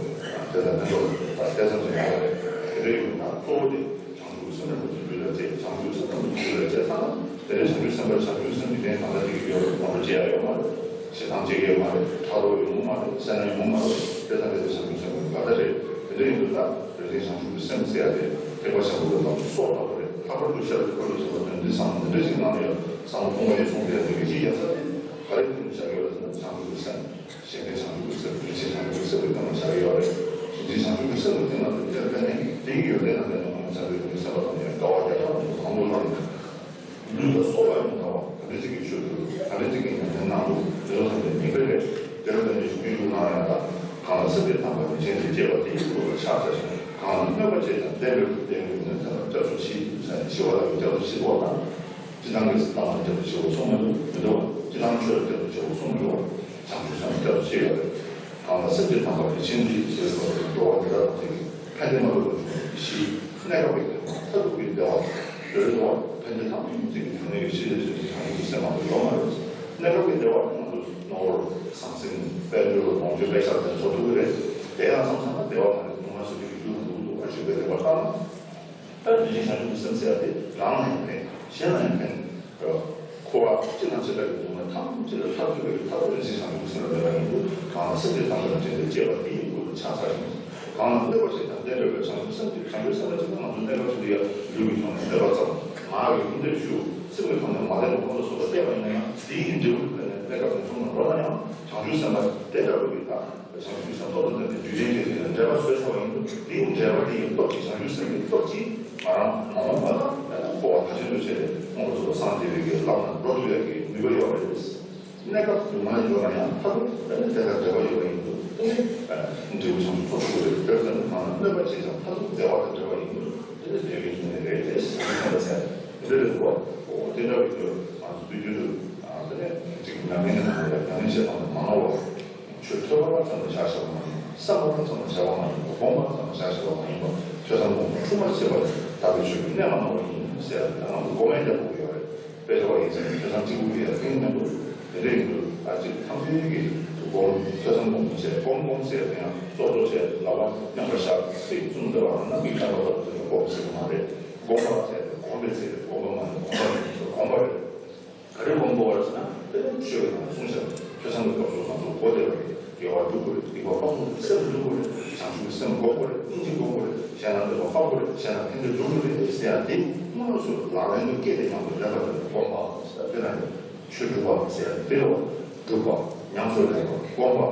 དེ་ལ་ཕན་ཐོགས་དེ་ཙམ་ཞིག་ཡོད་རེད། དེ་འདྲ་ཡོད་ན་གཙོ་བོ་དེ་བྱང་ཆུབ་སེམས་དཔའ་རྡོ་རྗེ་སྤུན་ལ་བཅས། བྱང་ཆུབ་སེམས་དཔའ་རྡོ་རྗེ་སྤུན་ལ་བཅས་ཚང་ན་དེ་ནས་བྱང་ཆུབ་སེམས་དཔའ་བྱང་ཆུབ་སེམས་ཀྱི་རྟེན་གང་འདྲ་ཅིག་ཡོད་རེད། གང་འདྲ་ཅིག་ཡང་ཡོད་མ་རེད། ཞེ་སྡང་ཅིག་ཡོད་མ་རེད། ཕྲག་དོག་ཡོང་གི་མ་རེད། བསད་ན་ཡོང་གི་མ་རེད། དེ་ལྟ་བུའི་བྱང་ཆུབ་སེམས་དཔའ་ག་འདྲ་རེད། དེ་འདྲ་ཡིན་དུས་ད་རེ་ཞིག་བྱང་ཆུབ་ཀྱི་སེམས་ཟེར་ཡ་དེ་ཐེག་པ་ཆེན་པོ་ལ་སོགས་པ་རེད། ལྷག་པར་དུ་ཤར་དུ་འཁོར་ལོ་ཆེན་པོ་དོན་འདི་བསམ་འདི་འདྲ་ཞིག་ནང་ལ་ཡང་བསམ་བློ་གཏོང་བ་ཡིན་གསུངས་པའི་དེ་གི་གཞི་ཡ་ས་དེ་ག་རེ་ཐུན་བཞག་ཡོད་ལ་ཟེར་ན། བྱང་ཆུབ་ཀྱི་སེམས། གཞན་ཕན་བྱང་ཆུབ་ཀྱི་སེམས། རིན་ཆེན་བྱང་ཆུབ་ཀྱི་སེམས་ཀྱི་སྟེང་ལ་བཞག་ཡོད་རེད། རིན་ཆེན་བྱང་ཆུབ་ཀྱི་སེམས་ཀྱི་སྟེང་ལ་དེ་ལྟར་བསྟན་ནས་དེ་ཡི་ཡོན་ཏན་དང་ལྡན་པའི་ངང་ཚུལ་དེ་ཉིད་སེམས་པ་དང་ཡང་དགའ་བ་རྒྱ་ཆགས་དང་བཟང་པོ་ལ་ནི། ལུས་ལ་སོགས་པ་ཡང་དགའ་བ་ག་འདྲ་ཅིག་གི་ཆོས་སུ་ག་འདྲ་ཅིག་གི་ཉམས་ལེན་གནང་འདུག་དེ་ཚོ་ཐམས་ཅད་ངེས་པར་རེད། དེ་ལ་བརྟེན་ནས་ཤིན་ཏུ་གནང་ཡང་དག་གང་ལ་སེམས་ཅན་ཐམས་ཅད་རིན་ཆེན་དེ་སྐྱེ་བ་དེ་ཡི་ཀུན་ཏུ་ཕྱག་འཚལ་ཞིང་། གང་ལ་གནོད་པ་བྱེད་ཀྱང་བདེན་པའི་བདེན་པའི་ནི་དེ་ལ་སྐྱབས་སུ་མཆི་ཟེར་ནས་ཤི་བ་ལ་ཡང་སྐྱབས་སུ་མཆི་དོ་དང་། སྤྱིར་བཏང་གི་སེམས་ལ་སྐྱབས་སུ་མཆིའོ་གསུངས་མི་འདུག་མི་འདུག་སྤྱིར་བཏང་ཆོས་ལ་སྐྱབས་སུ་མཆིའོ་གསུངས་མི་འདུག་བྱང་ཆུབ་སེམས་ལ་སྐྱབས་སུ་མཆི་ཡོད་རེད། གང་ལ་སེམས་ཅན་ཐམས་ཅད་རིན་ཆེན་འདི་ཞེས་སོགས་ཀྱི་འགྲོ་བ་འདི་དག་དང་དེ་ཕན་བདེ་མ་ལུས་པ་འབྱུང་བའི་གཞི། གནས་སྐབས་ཀྱི་བདེ་བ་མཐར་ཐུག་གི་བདེ་བ། འདོད་དོ། ཕན་བདེ་ཐམས་ཅད་ཀྱི་གནས་ཀྱི་གཞི་ལས་བྱུང་བའི་བྱང་ཆུབ་སེམས་མ་གཏོགས་ཡོད་མ་རེད། གནས་སྐབས་ཀྱི་བདེ་བ་ནི་ང་ཚོ་ནོར་ཟང་ཟིང་དཔལ་འབྱོར་ལོངས་སྤྱོད་པེ་ཤག་དེ་ཚོ་ཐུབ་ཀྱི་རེད། དེ་ཡང་བསམ་བསམ་ན་བདེ་བ་གང་རེད། སྣང་བ་སོ་སོའི་རྒྱུ་དང་ལུགས་ལྡོག་པར་ཞུགས་པའི་བདེ་བ་ལྟར་ན། ད་རིན་ཆེན་བྱང་ཆུབ་ཀྱི་སེམས་ཟེར་ཡ་དེ་རང་ལ་ཡང་ཕན། གཞན་ལ་ཡང་ཕན། འཁོར་བ་སྤྱི་དང་སྤྱི་ལྟར་གྱི་སྡུག་བསྔལ་ཐམས་ཅད་ལས་ཐར་ཐུབ་པའི་ཐབས་རིན་ཆེན་བྱང་ཆུབ་ཀྱི་སེམས་ལ་ལྡན་པ་ཡིན་དུས། གང་ལ་སེམས་ཅན་ཐམས་ཅད་ལ་བརྟེན་ཏེ་སྐྱེ་བ་དེ་ཡི་ཀུན་ཏུ་ཕྱག་འཚལ་ཞིང་། གང་ལ་གནོད་པ་བྱེད་ཀྱང་བདེན་པའི་བྱང་ཆུབ་སེམས་ཀྱི་བྱང་ཆུབ་སེམས་དཔའ་ཅིག་ན་ང་ཚོ་གནས་སྐབས་ཤིག་ཏུ་ཡང་ལུས་ཀྱི་ཐོག་ནས་གནོད་པ་བསགས། ངག་གིས་ཧིང་བདེ་ཞུ། སེམས་ཀྱི་ཐོག་ནས་མ་བདེ་བ་ཁོང་ཚོ་སོགས་ལ་བལྟས་པ་ཡིན་ན་ཡང་དེའི་འབྲས་བུ་དེ་ནས་གནས་སྐབས་ནས་བྱུང་ན་འགྲོ་ན་ཡང་བྱང་ཆུབ་སེམས་དཔའ་དེ་འདྲ་བོ་ཡིན་ད། བྱང་ཆུབ་སེམས་ཏོག་ཏུ་ལྡན་པའི་རྒྱུ་ཅན་ཅན་ཞིག་ལ་འབྲེལ་བ་བཟོས་ཚར་བ་ཡིན་དུས། དེའི་འབྲེལ་བ་དེ་ཡི་སྟོབས་ཀྱིས། བྱང་ཆུབ་སེམས་ཀྱི་སྟོབས་ཀྱིས་ང་རང་མ་འོངས་པ་ལ་འཁོར་བ་མཐའ་གཞན་དུ་བྱས་ཏེ་མངོན་པར་རྫོགས་པར་སངས་རྒྱས་པའི་གི་ལམ་ལ་འགྲོ་ཐུབ་ཡག་གི་ནུས་པ་ཡོད་པ་རེད། གནས་སྐབས་སྡུག་བསྔལ་ཡོད་ན་ཡང་མཐར་ཐུག་དེ་ནི་དེ་དང་འབྲེལ་བ་ཡོད་པ་ཡིན་དུས། དེ་ནི་འབྲས་བུ་བྱང་ཆུབ་ཐོབ་ཐུབ་ཀྱི་རེད། དེར་བརྟེན་ནས་གང་ལ་གནོད་པ་བྱེད་ཀྱང་མཐར་ཐུག་བདེ་བ་དང་འབྲེལ་བ་ཡིན་དུས། དེ་ནི་བདེ་བའི་རྒྱུ་ནི་རེད་དེ་ཟེར་ནས་བསམ་པ་ཟེར་དེ་འདྲ་རེད་འདུག་བ། འོ་དེ་འདྲ་བའི་དུས་ང་ཚོ་དུས་རྒྱུན་དུ་དེ་ནས་ཅིག་ཉམས་ལེན་གནང་བ་ཡང་ཉམས་ལེན་བྱེད་སྟངས་དེ་མ་ནོར་བ། ཆོས་ཐོས་པ་ཙམ་དུ་བྱ་བྱ་བ་མ་ཡིན་པ། བསམ་པ་ཙམ་དུ་བྱ་བ་མ་ཡིན་པ། སྒོམ་པ་ཙམ་དུ་བྱ་བྱ་བ་མ་ཡིན་པ། ཐོས་བསམ་སྒོམ་པ་འཁྲུལ་པར་བྱེད་པ་ནི་བདག་གི་ཆོས་ཀྱི་གནད་མ་ནོར་བ་ཡིན་ཟེར་ཡ་དེ་ང་ཚོ་སྒོམ་ཡ་རྒྱག་དགོས་ཀྱི་ཡོད་རེད། དཔེ་ཆ་བ་ཡིན་ཟེར་ནས་ཐོས་བསམ་གཅིག་པུ་ཡིན་ཡ་གཏན་ནས་མི་འདུག་དེ་འདྲ་ཡིན་དུས་ད་ཅིག་ཐམས་ཅད་ཀྱིས་སྒོམ། ཐོས་བསམ་སྒོམ་བྱས། སྒོམ་སྒོམ་ཟེར་ཡ་དེ་ཡང་ཙོག་ཙོག་བྱས་ལག་པ་མཉམ་པར་བཞག་ཚིག་གསུམ་འདྲ་བ་ན་མིག་ལྟ་འགྲོ་བ་དེ་ཚོ་སྒོམ་ཟེར་གྱི་མ་རེད། སྒོམ་པ་ཟེར་ཡ་དེ་སྒོམ་པའི་ཚིག་རེད། སྒོམ་པ་མ་རེད། སྒོམ་པ་རེད། སྒོམ་པ་རེད། ག་རེ་སྒོམ་དགོས་པ་རེད་ཟེར་ན། དེ་ནི་ཆོས་ཀྱི་ནང་གསུངས་བཞག་པའི་ཐོས་བསམ་གྱི་སྐབས་སུ་ང་ཚོ་གོ་བདེ་བ་རེད། དགེ་བ་སྒྲུབ་དགོས་རེད། སྡིག་པ་སྤང་དགོས་རེད། བསམ་བློ་སེམས་སྒྲུབ་དགོས་རེད། བྱང་ཆུབ་ཀྱི་སེམས་སྒོམ་དགོས་རེད། སྙིང་རྗེ་སྒོམ་དགོས་རེད། གཞན་ལ་གནོད་པ་སྤང་དགོས་རེད། གཞན་ལ་ཕན་བདེ་སྒྲུབ་དགོས་རེད་ཟེར་ཡ་དེ་དངོས་སུ་ལག་ལེན་དུ་བཀལ་ཏེ་ཉམས་སུ་ལེན་པ་དེ་སྒོམ་པ་ཟེར། དེ་ལ་ནི་ཆོས་སྒྲུབ་པ་ཟེར་ཡ་དེ་རེད་བ། སྒྲུབ་པ། ཉམས་སུ་ལེན་པ། སྒོམ་པ།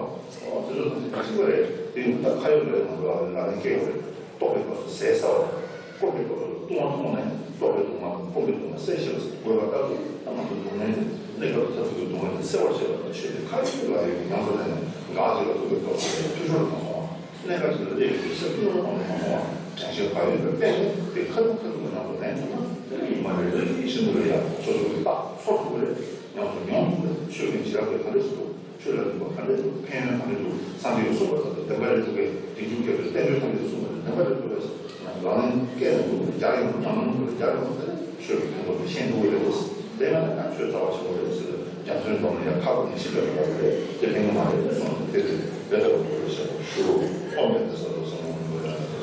ཨོ་དེ་ཚོ་ཐམས་ཅད་གཅིག་པ་རེད། དེ་ཡིན་ད་ཁ་ཡོད་ལ་ཡང་ལག་ལེན་བཀལ་དགོས་རེད། རྟོགས་པའི་སྐབས་སུ་ཟས་ཟ་བ་དང་། སྐོམ་པའི་སྐབས་སུ་བཏུང་བ་འཐུང་ནས་རྟོགས་པའི་སྡུག་བསྔལ་དང་སྐོམ་པའི་སྡུག་བསྔལ་སེལ་ཤེས་པ་དགོས་པ་ལྟར་དུ། ད་ང་ཚོ་སྡུག་བསྔལ་ནི་གནས་སྐབས་མཐར་ཐུག་གི་སྡུག་བསྔལ་དེ་སེལ་བར་བྱེད་པ་དང་། ཆོས་དེ་ཁ་ཡོད་ལ་ཡོད་ཀྱི་ཉམས་སུ་ལེན་ནས་འགག་བྱེད་ལ་ཐུག་པའི་སྐབས་སུ་འཐུས་ཤོར་མ་སོང་བ། གནས་སྐབས་ཤིག་ལ་སླེབས་ཡོང་དུས་སེམས་ཉམས་སུ་ལེན་མ་སོང་བ། དྲན་ཤེས་ཁ་ཡོད་པའི་དཔེ་དེ་ཁ་ཐུག་ཁ་ཐུག་གི་ཉམས་སུ་ལེན་ཐུབ་ན། དེ་ནི་ཉི་མ་རེ་རེ་ཤིན་ཏུ་ལ་ཡང་སོ་སོ་གི་རྟགས་ཚོར་ཐུབ་ཀྱི་རེད། ཉམས་སུ་མྱོང་ཐུབ་ན་ཆོས་ཀྱི་འཇིགས་སྐྲག་དེ་ག་འདྲ་ཞིག་འདུག་ཆོས་ལ་འཇུག་པ་ག་འདྲ་འདུག་ཕན་ཡོན་ག་འདྲ་འདུག་སངས་རྒྱས་ཀྱིས་གསུངས་པ་ལྟར་དུ་བདེན་པ་རེད་འདུག་གས། རྗེས་འཇུག་སྐྱེ་བོས་བསྟན་བཅོས་ཐམས་ཅད་གསུངས་པ་ལྟར་བདེན་པ་རེད་འདུག་གས་ཟེར་ནས་ལག་ལེན་བཀལ་ནས་འདུག་རྒྱག་ཡོང་། ཉམས་མྱོང་དུ་རྒྱག་ཡོང་། དེ་ནས་ཆོས་ཀྱི་ཕན་ཐོགས་དེ་ཤེས་ཐུབ་ཀྱི་རེད་འདུག་དེ་ཡང་ན་ཆོས་རྩ་བ་ཆེན་པོ་རེད་ཟེར་ཏེ་རྒྱ་མཚོའི་འགྲམ་ལ་ཡར་ཕབ་ནས་ཤི་བའི་འགྲོ་བ་རེད། དེ་ཕན་གྱི་མ་རེད་ཟེར་སོང་ནས། དེ་རེད། དེ་ལྟ་བུ་འགྲོ་བའི་ཞབས་ཏོག་ཞུ་རོགས། ཨོཾ་བཛྲ་ཏཱ་ས་ཏྭ་སྭ་ཝཱ་ཧཱ་ནམ་མ་ཧཱ་ལ།